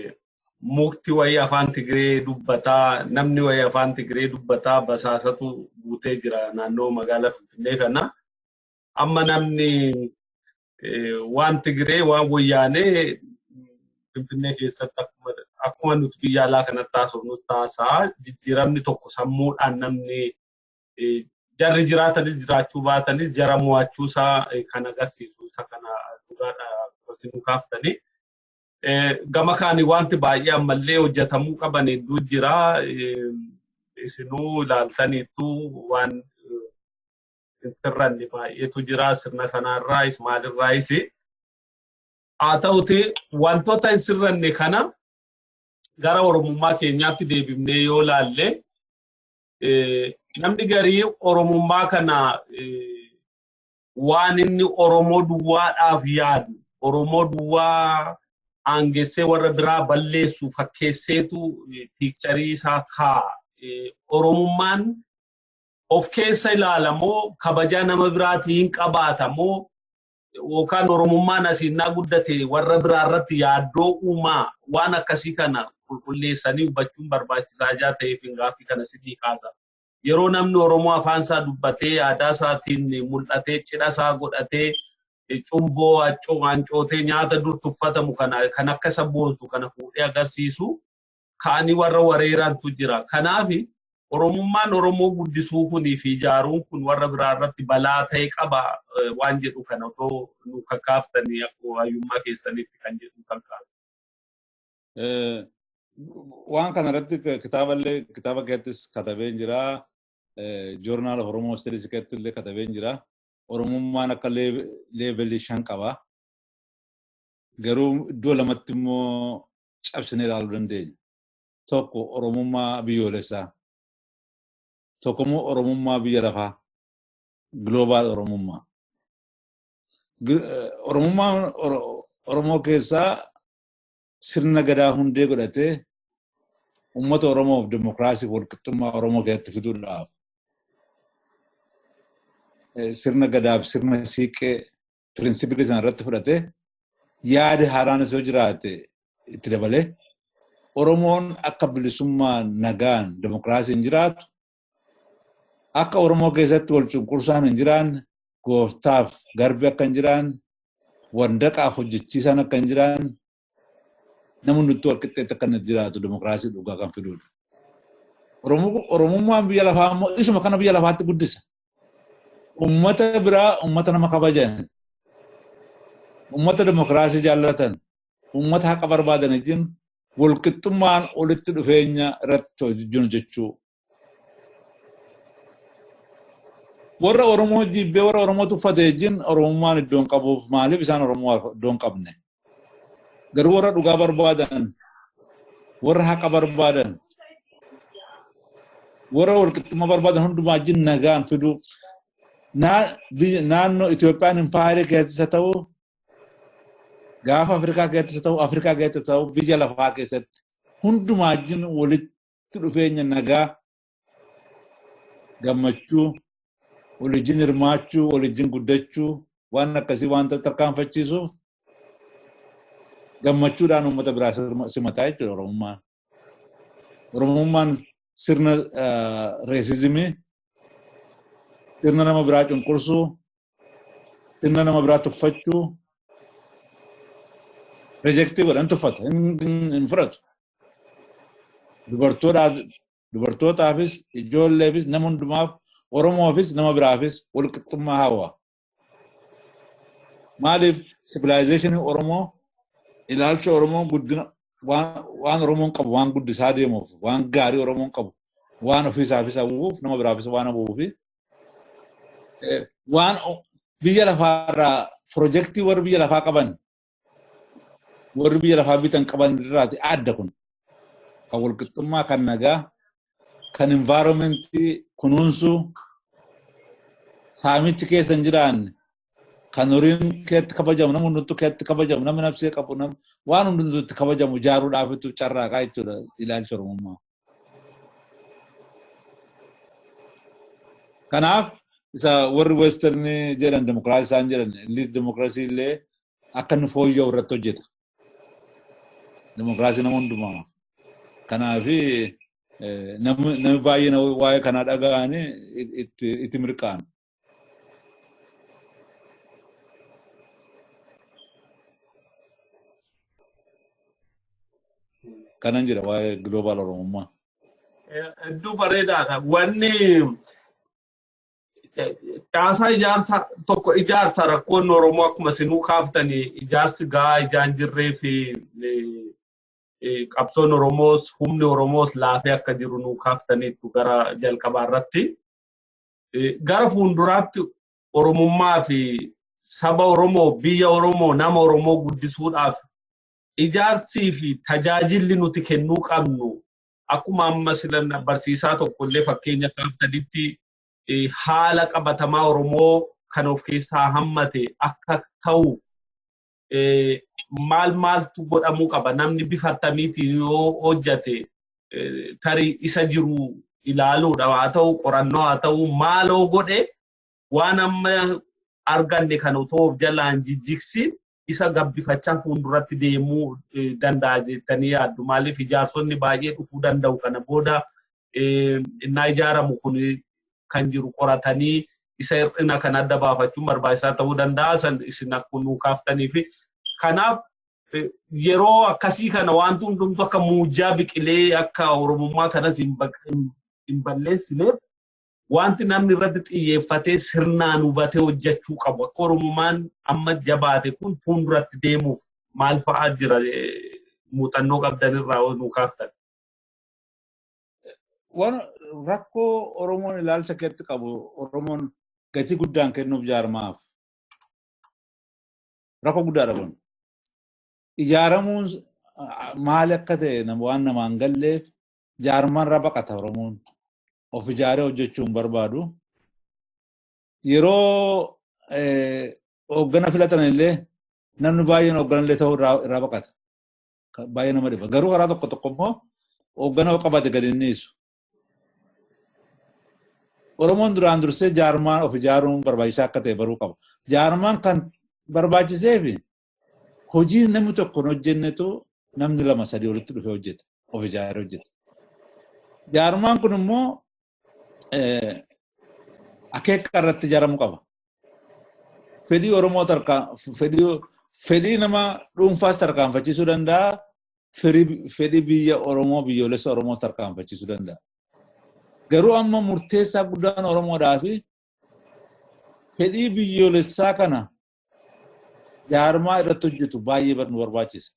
Speaker 4: mukti wayii afaan Tigree dubbataa namni wayii afaan Tigree dubbataa basaasatu guutee jira naannoo magaalaa Finfinnee kana. Amma namni waan Tigree waan wayyaanee Finfinnee keessatti akkuma nuti biyya alaa kanatti haasofnu taasaa jijjiiramni tokko sammuudhaan namni jarri jiraatanis jiraachuu baatanis jara mo'achuu isaa kan agarsiisu isa kana dhugaadha nu kaaftanii. Gama kaanii wanti baay'ee ammallee hojjetamuu qaban hedduu jira. Isinuu ilaaltaniitu waan hin sirranne baay'eetu jira sirna sanaarraayis maalirraayis. Haa ta'uti wantoota hin sirranne kana gara Oromummaa keenyaatti deebifnee yoo laalle namni garii Oromummaa kana waan inni Oromoo duwwaadhaaf yaadu Oromoo duwwaa aangessee warra biraa balleessu fakkeesseetu piikcharii isaa kaa'a. Oromummaan of keessa ilaalamoo kabajaa nama biraatiin qabaatamoo yookaan Oromummaan asiin naa guddate warra biraa irratti yaaddoo uumaa waan akkasii kana qulqulleessanii hubachuun barbaachisaa jaa ta'eef gaaffii kana sidii kaasa. Yeroo namni Oromoo afaan isaa dubbatee aadaa isaatiin mul'atee cidha isaa godhatee cumboo hancootee nyaata dur tuffatamu kana kan akka isa boonsu kana fuudhee agarsiisu kaanii warra wareerantu jira. Kanaaf Oromummaan Oromoo guddisuu kunii fi ijaaruun kun warra biraa irratti balaa ta'e qaba waan jedhu kana otoo nu kakkaaftanii akkuma hayyummaa keessanitti kan jedhu fakkaata.
Speaker 3: Waan kana irratti kitaaballee kitaaba keessattis katabeen jira. Joornaal of Oromoo Studies keessatti illee katabeen jira. Oromummaan akka leevelii 5 qaba. Garuu iddoo lamatti immoo cabsinee ilaaluu dandeenya. Tokko Oromummaa biyyoolessaa. Tokko immoo Oromummaa biyya lafaa. Global Oromummaa. Oromummaan Oromoo keessaa sirna gadaa hundee godhatee uummata Oromoof dimokiraasii walqixxummaa Oromoo keessatti fiduudhaaf sirna gadaaf sirna siiqqee pirinsipilii sana irratti fudhatee yaada haaraanis yoo jiraate itti dabalee Oromoon akka bilisummaa nagaan dimokiraasiin jiraatu akka Oromoo keessatti wal cunqursaan hin jiraanne gooftaaf garbi akka hin jiraanne wandaqaaf hojjechiisaan akka hin jiraanne namni nutti wal qixxeetti akka inni jiraatu dimokiraasii dhugaa kan fiduudha. Oromummaan biyya lafaa immoo isuma kana biyya lafaatti guddisa. Uummata biraa uummata nama kabajan, uummata dimokiraasii jaallatan, uummata haqa barbaadan wajjin walqixxummaan walitti dhufeenya irratti hojii jechuu. Warra Oromoo jibbee warra Oromoo tuffate wajjin Oromummaan iddoo hin qabuuf maaliif isaan Oromoo iddoo hin qabne? Garuu warra dhugaa barbaadan, warra haqa barbaadan, warra walqixxummaa barbaadan hundumaa wajjin nagaan fiduu naannoo Itoophiyaan impaayerii keessatti isa ta'u gaafa Afrikaa keessatti isa ta'u Afrikaa keessatti ta'u biyya lafaa keessatti hundumaa wajjin walitti dhufeenya nagaa gammachuu Walijjin hirmaachuu, walijjin guddachuu waan akkasii waan tarkaanfachiisuuf gammachuudhaan uummata biraa simataa jechuudha Oromummaan. Oromummaan sirna racism, sirna nama biraa cunqursuu, sirna nama biraa tuffachuu reject godhan, tuffata, hin fudhatu. Dubartootaafis, ijoolleefis, nama hundumaaf, Oromoofis nama biraafis walqixxummaa hawwa. Maaliif? Civilization Oromoo, ilaalcha Oromoo, guddina waan Oromoon qabu waan guddisaa deemuuf, waan gaarii Oromoon qabu waan ofiisaafis hawwuuf, nama biraafis waan hawwuufi, waan biyya lafaarraa project warri biyya lafaa qaban, warri biyya lafaa bitan qaban irraati adda kun. Kan walqixxummaa, kan nagaa, kan environmentii kunuunsuu, saamichi keessa hin jiraanne, kan horiin keetti kabajamu, nama hundumtu keetti kabajamu, nama nafsee qabu, nama waan hundumtutti kabajamu ijaaruudhaafitu carraaqaa jechuudha ilaalcha Oromummaa. Kanaaf isa warri Western jedhan, dimokiraasii isaan jedhan, elite democracy illee akka inni fooyya'u irratti hojjeta. Dimokiraasii nama hundumaa. Kanaafi namni baay'een waa'ee kanaa dhaga'anii itti mirqaanu. Kanan jira waa'ee global Oromummaa.
Speaker 4: Hedduu bareedaadha. Wanni caasaa ijaarsa tokko ijaarsa rakkoon Oromoo akkuma sinuu kaaftanii ijaarsi gahaa ijaan jirree fi qabsoon Oromoos humni Oromoos laafee akka jiru nuu kaaftaniitu gara jalqabaa irratti. Gara fuulduraatti Oromummaa fi saba Oromoo, biyya Oromoo, nama Oromoo guddisuudhaaf ijaarsii fi tajaajilli nuti kennuu qabnu, akkuma amma silan barsiisaa tokkollee fakkeenya kaaftanitti, haala qabatamaa Oromoo kan of keessaa hammate akka ta'uuf maal maaltu godhamuu qaba? Namni bifa akkamiitiin yoo hojjate, tarii isa jiru ilaaluudha haa ta'u, qorannoo haa ta'u, maaloo godhe waan amma arganne kan otoo of jalaan jijjigsi isa gabbifachaa fuulduratti deemuu danda'a jettanii yaaddu? Maaliif, ijaarsonni baay'ee dhufuu danda'u. Kana booda innaa ijaaramu kun kan jiru qoratanii isa hir'ina kan adda baafachuun barbaachisaa ta'uu danda'a. San isin akkuma nuu kaaftanii fi kanaaf yeroo akkasii kana wanti hundumtu akka muujjaa biqilee akka Oromummaa kanas hin balleessineef, wanti namni irratti xiyyeeffatee sirnaan hubatee hojjechuu qabu akka Oromummaan amma jabaate kun fuulduratti deemuuf maal fa'aa jira, muuxannoo qabdan irraa nuu kaaftan?
Speaker 3: Waan rakkoo Oromoon ilaalcha keetti qabu, Oromoon gatii guddaan kennuuf jaarmaaf. Rakkoo guddaadha kun. Ijaaramuun maal akka ta'e waan namaan galleef jaarmaarraa baqata Oromoon. Of ijaaree hojjechuu hin barbaadu. Yeroo hooggana filatan illee namni baay'een hooggana illee ta'uu irraa baqata. Baay'ee nama dhiba. Garuu karaa tokko tokko immoo hooggana qabate gadi hin dhiisu. Oromoon duraan dursee jaarmaan of ijaaruun barbaachisaa akka ta'e baruu qaba. Jaarmaan kan barbaachiseef hojii namni tokko hin hojjennetu namni lama sadii walitti dhufee hojjeta. Of ijaaree hojjeta. Jaarmaan kun immoo akeeka irratti ijaaramuu qaba. Fedhii Oromoo fedhii nama dhuunfaas tarkaanfachiisuu danda'a. Fedhii biyya Oromoo, biyyoolessa Oromoos tarkaanfachiisuu danda'a. Garuu amma murteessaa guddaan Oromoodhaa fi fedhii biyyoolessaa kana jaarmaa irratti hojjetu baay'ee nu barbaachisa.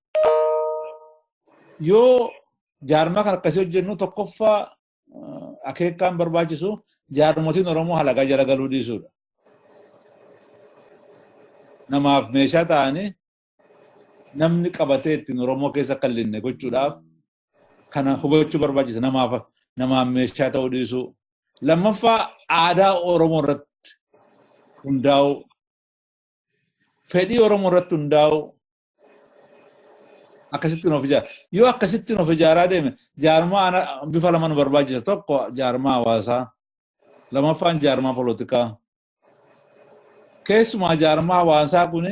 Speaker 3: Yoo jaarmaa kan akkasii hojjennu, tokkoffaa akeekaan barbaachisu jaarmotiin Oromoo halagaa jala galuu dhiisuudha. Namaaf meeshaa ta'anii namni qabatee ittiin Oromoo keessa akka hin linne gochuudhaaf kana hubachuu barbaachisa. Namaaf meeshaa ta'uu dhiisuu. Lammaffaa, aadaa Oromoo irratti hundaa'uu. Fedhii Oromoo irratti hundaa'uu. Akkasittiin of ijaara. Yoo akkasittiin of ijaaraa deeme, jaarmaa bifa lama nu barbaachisa. Tokko jaarmaa hawaasaa. Lammaffaan jaarmaa polotikaa. Keessumaa jaarmaa hawaasaa kun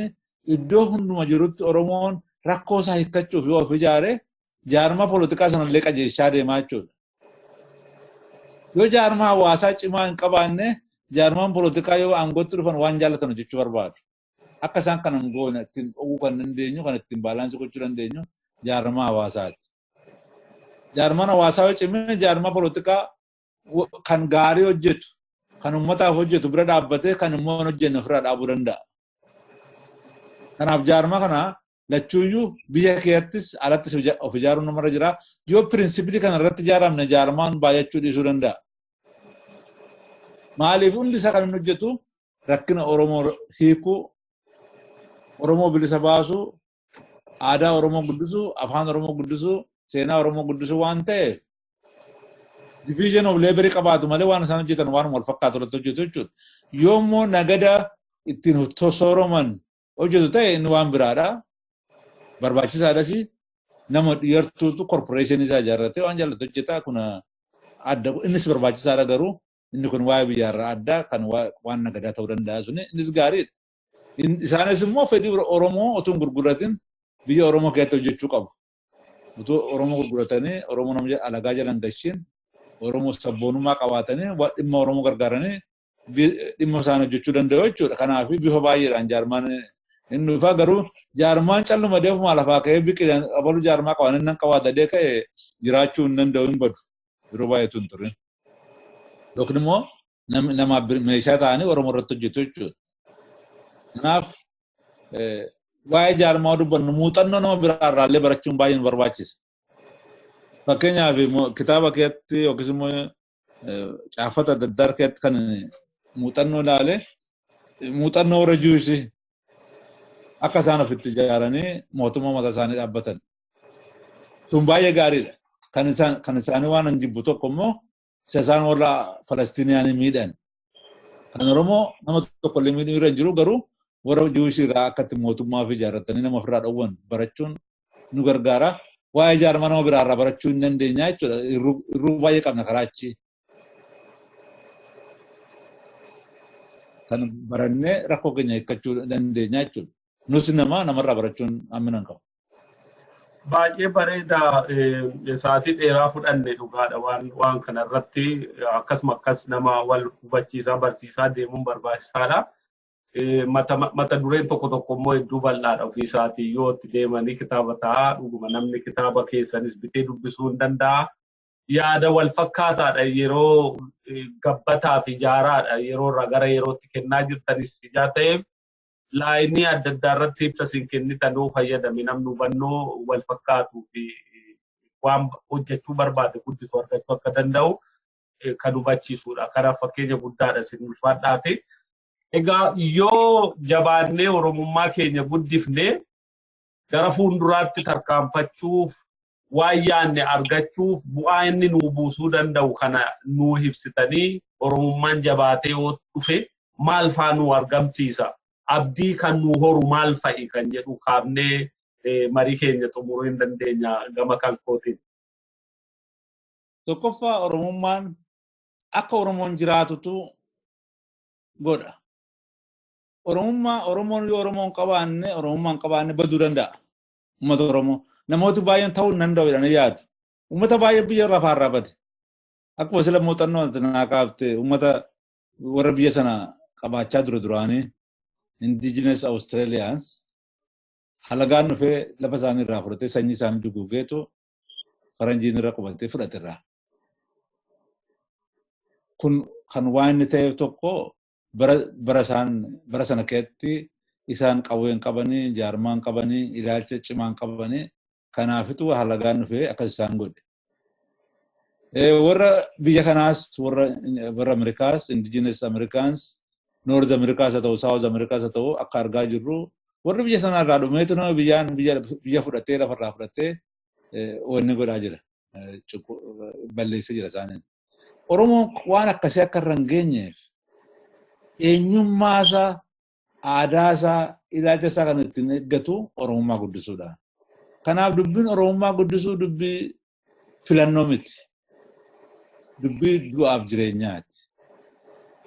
Speaker 3: iddoo hunduma jirutti Oromoon rakkoo isaa hiikkachuuf yoo of ijaare jaarmaa poolitikaa sanallee qajeelchaa deemaa jechuudha. Yoo jaarmaa hawaasaa cimaa hin qabaanne jaarmaan poolitikaa yoo aangootti dhufan waan jaallatan hojjechuu barbaadu. Akka isaan kana hin goone ittiin dhowwuu kan dandeenyu kan ittiin baalaansii gochuu dandeenyu jaarmaa hawaasaati. Jaarmaan hawaasaa yoo cime jaarmaa poolitikaa kan gaarii hojjetu kan uummataaf hojjetu bira dhaabbatee kan immoo hin hojjenne ofirraa dhaabuu danda'a. Kanaaf jaarmaa kana lachuuyyuu biyya keessattis alattis of ijaaruun namarra jira. Yoo pirinsipilii kana irratti ijaaramne jaarmaan baay'achuu dhiisuu danda'a. Maaliif hundi isaa kan inni hojjetu rakkina Oromoo hiikuu, Oromoo bilisa baasuu, aadaa Oromoo guddisuu, afaan Oromoo guddisuu, seenaa Oromoo guddisuu waan ta'eef division of labor qabaatu malee waan isaan hojjetan waan wal fakkaatu irratti hojjetu jechuudha. Yoo immoo nagada ittiin sooroman hojjetu ta'e inni waan biraadha. Barbaachisaadhas nama yartuutu korporeeshinii isaa ijaarratee waan jaallatu hojjeta kun adda innis barbaachisaadha garuu inni kun waa'ee biyyaarraa adda kan waan nagadaa ta'uu danda'a suni innis gaariidha. Isaanis immoo fedhii Oromoo otoo hin gurguratin biyya Oromoo keessatti hojjechuu qabu. Otoo Oromoo gurguratanii Oromoo nama alagaa jala hin gashin Oromoo sabboonummaa qabaatanii dhimma Oromoo gargaaranii dhimma isaanii hojjechuu danda'u jechuudha. Kanaaf bifa baay'eedhaan jaarmaan inni dhufaa garuu jaarmaan calluma deefuma lafaa ka'ee biqilaan abaluu jaarmaa qaban inni qabaata ka'e jiraachuu hin danda'u hin badu yeroo baay'eetu hin turin. Yookiin immoo namaaf meeshaa ta'anii Oromoo irratti hojjetu jechuudha. Kanaaf waa'ee jaarmaa dubbannu muuxannoo nama biraa irraallee barachuun baay'ee nu barbaachisa. Fakkeenyaaf kitaaba keessatti yookiis immoo caafata adda addaa keessatti kan muuxannoo ilaale muuxannoo warra Juushii akka isaan ofitti ijaaranii mootummaa mataa isaanii dhaabbatan. Sun baay'ee gaariidha. Kan isaanii waan hin jibbu tokko immoo isa isaan warra Falastiniyaanii miidhan. Kan Oromoo nama tokko illee miidhuu irra hin jiru garuu warra Juushii irraa akka itti mootummaa ofii ijaarratanii nama ofirraa dhowwan barachuun nu gargaara. Waa'ee jaarmaa nama biraa irraa barachuu hin dandeenya jechuudha. Irruu baay'ee qabna karaa achi. Kan barannee rakkoo keenya hiikkachuu dandeenya jechuudha. Nus nama namarraa barachuun hammina hin qabu.
Speaker 4: Baay'ee bareeda sa'aatii dheeraa fudhanne dhugaadha waan kanarratti akkasuma akkas nama wal hubachiisaa barsiisaa deemuun barbaachisaadha. Mata dureen tokko tokko immoo hedduu bal'aadha ofii isaatii yoo itti deemanii kitaaba ta'a dhuguma namni kitaaba keessanis bitee dubbisuu hin danda'a. Yaada wal fakkaataadha yeroo gabbataa fi jaaraadha yeroo irraa gara yerootti kennaa jirtanis ijaa ta'eef laayinii adda addaa irratti ibsa isin kennitanuu fayyadame namni hubannoo wal fakkaatuu fi waan hojjechuu barbaade guddisuu argachuu akka danda'u kan hubachiisudha. Kanaaf fakkeenya guddaadha isin ulfaadhaati. Egaa yoo jabaannee Oromummaa keenya guddifnee gara fuulduraatti tarkaanfachuuf waan yaadne argachuuf bu'aa inni nuu buusuu danda'u kana nuu ibsitanii Oromummaan jabaatee yoo dhufe maal faa nuu argamsiisa? Abdii kan nuu horu maal fa'i kan jedhu kaafnee marii keenya xumuruu hin dandeenya gama kan kootiin.
Speaker 3: Tokkoffaa Oromummaan akka Oromoon jiraatutu godha. Oromummaa Oromoon yoo Oromoon qabaanne Oromummaan qabaanne baduu danda'a. Uummata Oromoo namooti baay'een ta'uu hin danda'u jedhanii yaadu. Uummata baay'ee biyya lafaarraa bade. Akkuma sila muuxannoo naa kaafte uummata warra biyya sana qabaachaa dura duraanii Indigenous Australians halagaan dhufee lafa isaanii irraa fudhatee sanyii isaanii duguugeetu faranjiin irra qubatee fudhate irraa. Kun kan waan inni ta'eef tokko bara sana keessatti isaan qawween qabanii, jaarmaan qabanii, ilaalcha cimaan qabanii kanaafitu halagaan dhufee akkas isaan godhe. Warra biyya kanaas warra Ameerikaas, Indigenous Americans, North Americaas haa ta'u, South Americaas haa ta'u akka argaa jirru warri biyya sanarraa dhumeetu nama biyyaan biyya fudhatee lafarraa fudhatee wanni godhaa jira. Balleessee jira isaaniin. Oromoon waan akkasii akka irra hin geenyeef eenyummaa isaa, aadaa isaa, ilaalcha isaa kan ittiin eeggatu Oromummaa guddisuudha. Kanaaf dubbiin Oromummaa guddisuu dubbii filannoo miti. Dubbii du'aaf jireenyaati.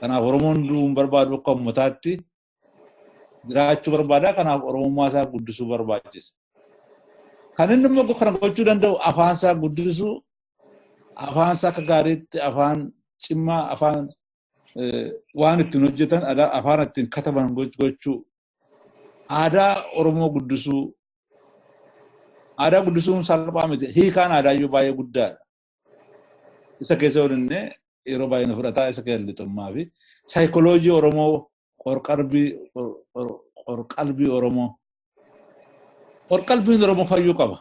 Speaker 3: Kanaaf Oromoon du'uu hin barbaadu akka uummataatti Jiraachuu barbaada. Kanaaf Oromummaa isaa guddisuu barbaachisa. Kan inni immoo kana gochuu danda'u afaan isaa guddisuu, afaan isaa akka gaariitti afaan cimaa, afaan waan ittiin hojjetan, afaan ittiin kataban gochuu, aadaa Oromoo guddisuu. Aadaa guddisuun salphaa miti. Hiikaan aadaa iyyuu baay'ee guddaadha. Isa keessa yoo inni yeroo baay'ee fudhataa isa keessa lixummaa fi saayikoloojii Oromoo, qorqalbii Oromoo. Qorqalbiin Oromoo fayyuu qaba.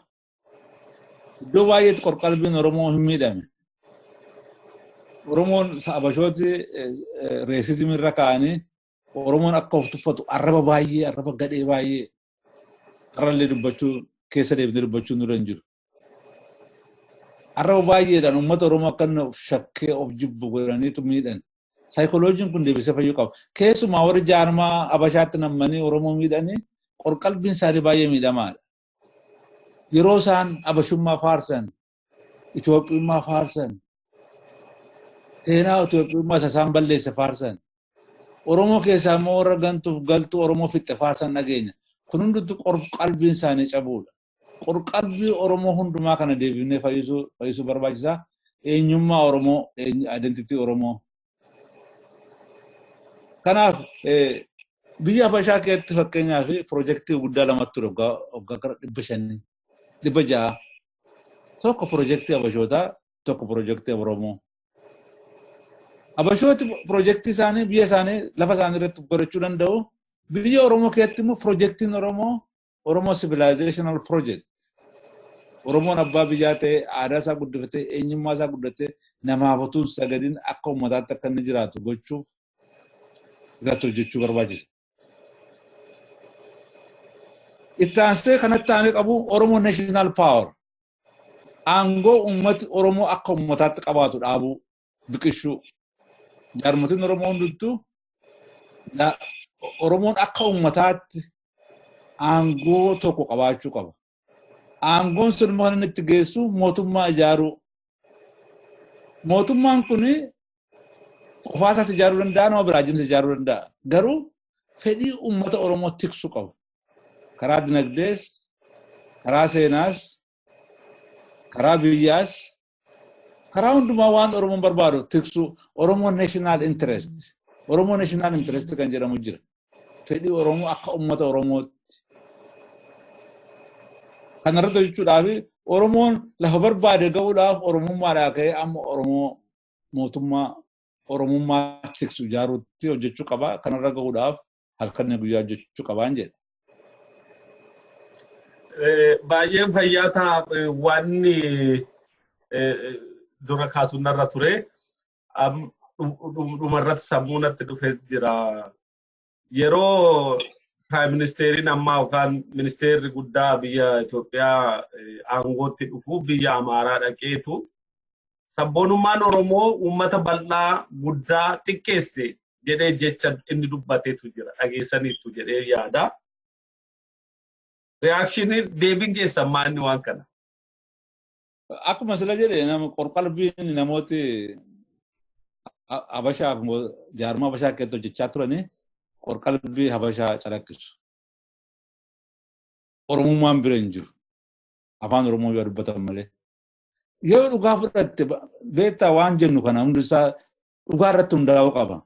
Speaker 3: Iddoo baay'eetti qorqalbiin Oromoo hin miidhame. Oromoon Habashooti racism irra kaa'anii Oromoon akka of tuffatu arraba baay'ee, arraba gadhee baay'ee har'allee dubbachuu keessa deebinee dubbachuu nurra hin jiru. Arraba baay'eedhaan uummata Oromoo akka inni of shakkee of jibbu godhaniitu miidhan. Saayikoloojiin kun deebisee fayyuu qaba. Keessumaa warri jaarmaa Habashaatti nammanii Oromoo miidhanii qorqalbiin isaanii baay'ee miidhamaadha. Yeroo isaan Habashummaa faarsan, Itoophiyummaa faarsan, seenaa Itoophiyummaa isa isaan balleesse faarsan, Oromoo keessaa immoo warra gantuuf galtuu Oromoo fixxe faarsan dhageenya. Kun hundumtu qorqalbiin isaanii cabuudha. Qorqalbii Oromoo hundumaa kana deebinee fayyisuu barbaachisaa. Eenyummaa Oromoo, identity Oromoo. Kanaaf biyya Habashaa keessatti fakkeenyaaf piroojeektii guddaa lamatu ture waggaa gara 500, 600. Tokko piroojeektii Habashootaa, tokko piroojeektii Oromoo. Habashooti piroojeektii isaanii biyya isaanii lafa isaanii irratti godhachuu danda'u. Biyya Oromoo keessatti immoo piroojeektiin Oromoo, Oromoo Civilizational Project. Oromoon abbaa biyyaa ta'ee, aadaa isaa guddifatee, eenyummaa isaa guddatee, namaaf utuu hin sagadin akka uummataatti akka inni jiraatu gochuuf irratti hojjechuu barbaachisa. Itti aansee kanatti aanee qabu Oromoo National Power. Aangoo uummati Oromoo akka uummataatti qabaatu dhaabuu, biqilchuu. Jaarmotiin Oromoo hunduttuu Oromoon akka uummataatti aangoo tokko qabaachuu qaba. Aangoon sun immoo kan inni itti geessu mootummaa ijaaruu. Mootummaan kun qofaa isaas ijaaruu danda'a, nama biraa wajjinis ijaaruu danda'a. Garuu fedhii uummata Oromoo tiksuu qaba. Karaa dinagdees, karaa seenaas, karaa biyyaas, karaa hundumaa waan Oromoon barbaadu tiksuu. Oromoo National Interest. Oromoo National Interest kan jedhamu jira. Fedhii Oromoo akka uummata Oromootti. Kanarratti hojjechuudhaaf, Oromoon lafa barbaade ga'uudhaaf, Oromummaadhaa ka'ee amma Oromoo mootummaa Oromummaa tiksu ijaaruutti hojjechuu qaba. Kanarra ga'uudhaaf halkan guyyaa hojjechuu qabaan jedha.
Speaker 4: Baay'een fayyaa ta'a. Wanni dura kaasuun narra ture. Dhumarratti sammuu natti dhufee jira. Yeroo Prime Ministeeriin ammaa yookaan ministeerri guddaa biyya Itoophiyaa aangootti dhufu biyya Amaaraa dhaqeetu sabboonummaan Oromoo uummata bal'aa guddaa xiqqeesse jedhee jecha inni dubbateetu jira, dhageessaniitu jedhee yaada. Reaction deebiin keessan maa inni waan kana?
Speaker 3: Akkuma sila jedhe, nama qorqalbiin namooti Habashaaf jaarmaa Habashaa keessatti hojjechaa turanii qorqalbii Habashaa calaqqisu. Oromummaan bira hin jiru. Afaan Oromoo yoo dubbatan malee. Yoo dhugaa fudhatte, beektaa, waan jennu kana hundisaa dhugaa irratti hundaa'uu qaba.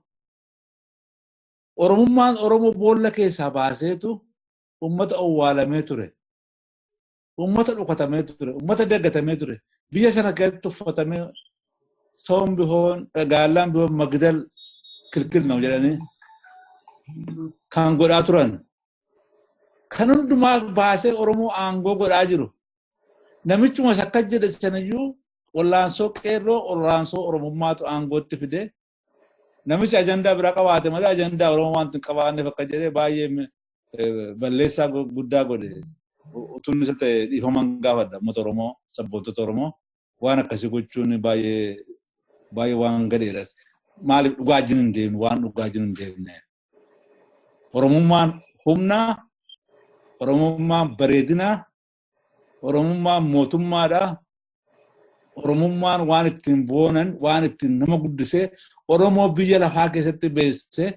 Speaker 3: Oromummaan Oromoo boolla keessaa baaseetu uummata owwaalamee ture. Uummata dhokatamee ture. Uummata dagatamee ture. Biyya sana keessatti tuffatamee ሰውም ቢሆን ጋላም ቢሆን መግደል ክልክል ነው jedhanii kan godhaa turan. Kan hundumaa baasee Oromoo aangoo godhaa jiru. Namichuma akkas jedhe sanayyuu wallaansoo qeerroo, wallaansoo Oromummaatu aangootti fide. Namichi ajandaa biraa qabaate malee ajandaa Oromoo waan hin qabaanneef akka jedhee baay'ee balleessaa guddaa godhe. Utuun isa ta'e dhiifaman gaafadha uummata Oromoo, sabboontota Oromoo, waan akkasii gochuun baay'ee baay'ee waan gadheedha. Maaliif dhugaa wajjin hin deemne, waan dhugaa wajjin hin deemne. Oromummaan humna, Oromummaan bareedina, Oromummaan mootummaadha. Oromummaan waan ittiin boonan, waan ittiin nama guddisee Oromoo biyya lafaa keessatti beeksisee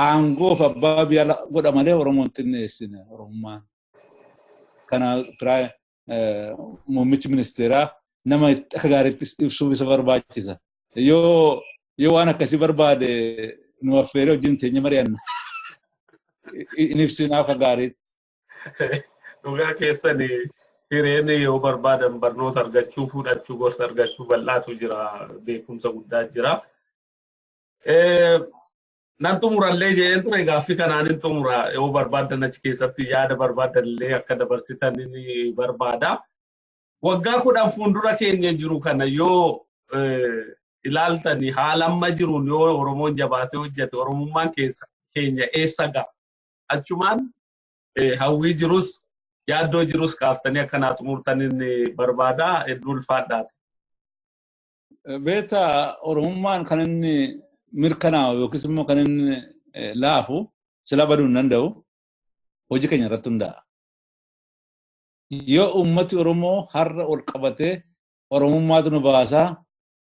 Speaker 3: Aangoof abbaa biyya godha malee Oromoon xinneessine Oromummaan. Kana muummichi ministeeraa nama akka gaariitti ibsuuf isa barbaachisa. Yoo waan akkasii barbaade nu affeeree wajjin teenye mari'anna. In ibsinaaf akka gaariitti.
Speaker 4: Dhugaa keessan, hireen yoo barbaadan barnoota argachuu, fudhachuu, gorsa argachuu bal'aatu jira, beekumsa guddaa jira. Nan xumurallee jedheen ture, gaaffii kanaan hin xumura, yoo barbaadan achi keessatti yaada barbaadan illee akka dabarsitan ni barbaada. Waggaa 10 fuuldura keenya jiru kana yoo ilaaltani, haala amma jiruun yoo Oromoon jabaatee hojjete, Oromummaan keessa keenya eessa ga'a? Achumaan hawwii jirus yaaddoo jirus kaaftanii akkanaa xumurtaniin barbaada, hedduu ulfaadhaati.
Speaker 3: Beektaa, Oromummaan kan inni mirkanaa'u yookiis immoo kan inni laafu sila baduu hin danda'u, hojii keenya irratti hundaa'a. Yoo uummati Oromoo har'a ol qabatee Oromummaatu nu baasaa,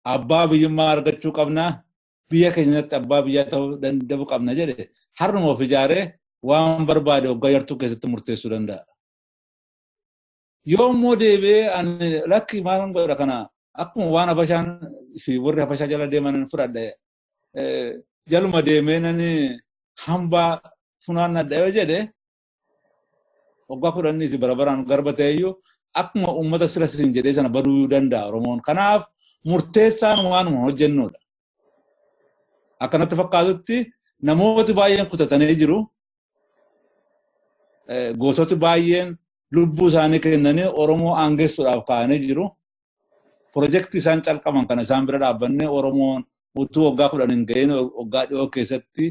Speaker 3: abbaa biyyummaa argachuu qabna, biyya keenyatti abbaa biyyaa ta'uu danda'uu qabna jedhe, har'uma of ijaaree waan barbaade waggaa yartuu keessatti murteessuu danda'a. Yoo immoo deebi'ee ani lakki maal godha kana, akkuma waan Habashaan fi warri Habashaa jala deeman fudhadhe, jaluma deemee nani hambaa funaannadha yoo jedhe, waggaa 10 bara baraan garba ta'eyyuu akkuma uummata sira siin jedhee sana baduu danda'a Oromoon. Kanaaf murteessaan waanuma hojjennudha. Akkanatti fakkaatutti namooti baay'een kutatanii jiru. Goototi baay'een lubbuu isaanii kennanii Oromoo aangessuudhaaf kaa'anii jiru. Pirojektii isaan calqaban kana isaan bira dhaabbannee Oromoon utuu waggaa 10 hin ga'iin waggaa dhiyoo keessatti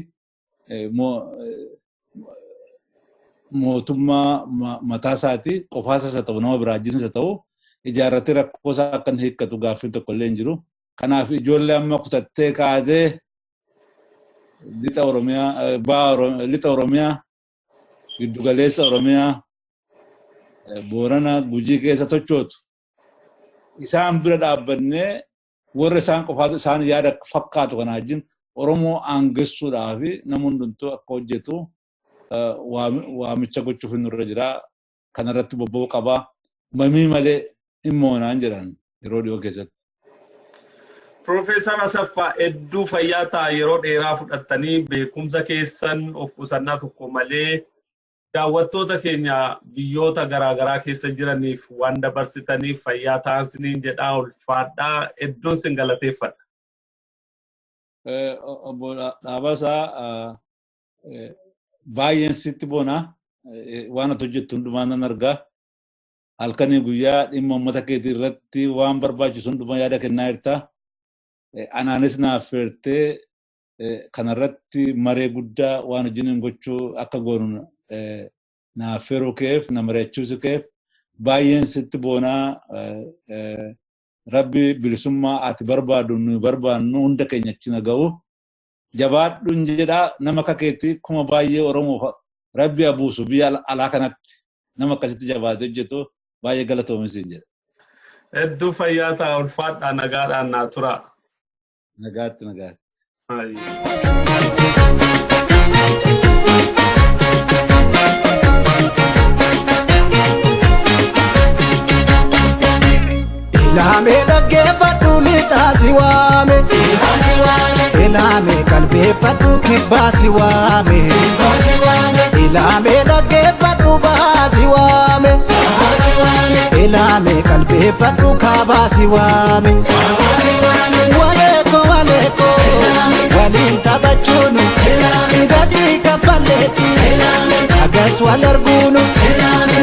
Speaker 3: mootummaa mataa isaatii qofaas haa ta'u, nama biraa wajjinis haa ta'u, ijaarratee rakkoo isaa akka inni hiikkatu gaaffiin tokko illee hin jiru. Kanaaf ijoollee amma kutattee kaatee lixa Oromiyaa, baha lixa Oromiyaa, giddugaleessa Oromiyaa, Boorana, Gujii keessa tochootu, isaan bira dhaabbannee warra isaan qofaatu isaan yaada fakkaatu kana wajjin Oromoo aangessuudhaaf nama hundumtuu akka hojjetu waamicha gochuuf nurra jira. Kanarratti bobba'uu qabaa. Mamii malee hin moonaan jedhan yeroo dhiyoo keessatti.
Speaker 4: Piroofeesar Asaffaa, hedduu fayyaa ta'a. Yeroo dheeraa fudhattanii beekumsa keessan of qusannaa tokko malee daawwattoota keenya biyyoota garaagaraa keessa jiraniif waan dabarsitaniif fayyaa ta'an siniin jedhaa, ulfaadhaa, hedduun sin galateeffadha.
Speaker 3: Obbo Dhaabasaa, baay'een sitti boona, waan ati hojjettu hundumaa nan argaa. Halkanii guyyaa dhimma uummata keetii irratti waan barbaachisu hundumaa yaada kennaa jirta. Anaanis naaf feertee kanarratti maree guddaa waan wajjin gochuu akka goonu naaf feeruu keef, na mari'achiisuu keef baay'een sitti boonaa. Rabbi bilisummaa ati barbaadu nu barbaannu hunda keenya achi na ga'u. Jabaadhuun jedhaa, nama akka keetii kuma baay'ee Oromoo Rabbi abuusu biyya alaa kanatti nama akkasitti jabaatee hojjetu baay'ee galatoomi jedha.
Speaker 4: Hedduu fayyaa ta'a, ulfaadhaa, nagaadhaan naa tura.
Speaker 3: Nagaatti, nagaatti.
Speaker 1: Ilaamee dhaggeeffadhu, lixaa si waame. Ilaamee qalbeeffadhu, kibbaa si waame. Ilaamee dhaggeeffadhu, bahaa si waame. Ilaamee qalbeeffadhu, kaabaa si waame. Waleeko waleeko waliin taphachuunu gatii kaffalleeti. Agas wal arguunu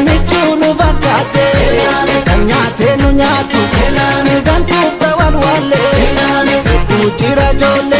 Speaker 1: michuu nu fakkaate, kan nyaatee nu nyaatu gantuuf ta'an wallee hedduu jira ijoollee.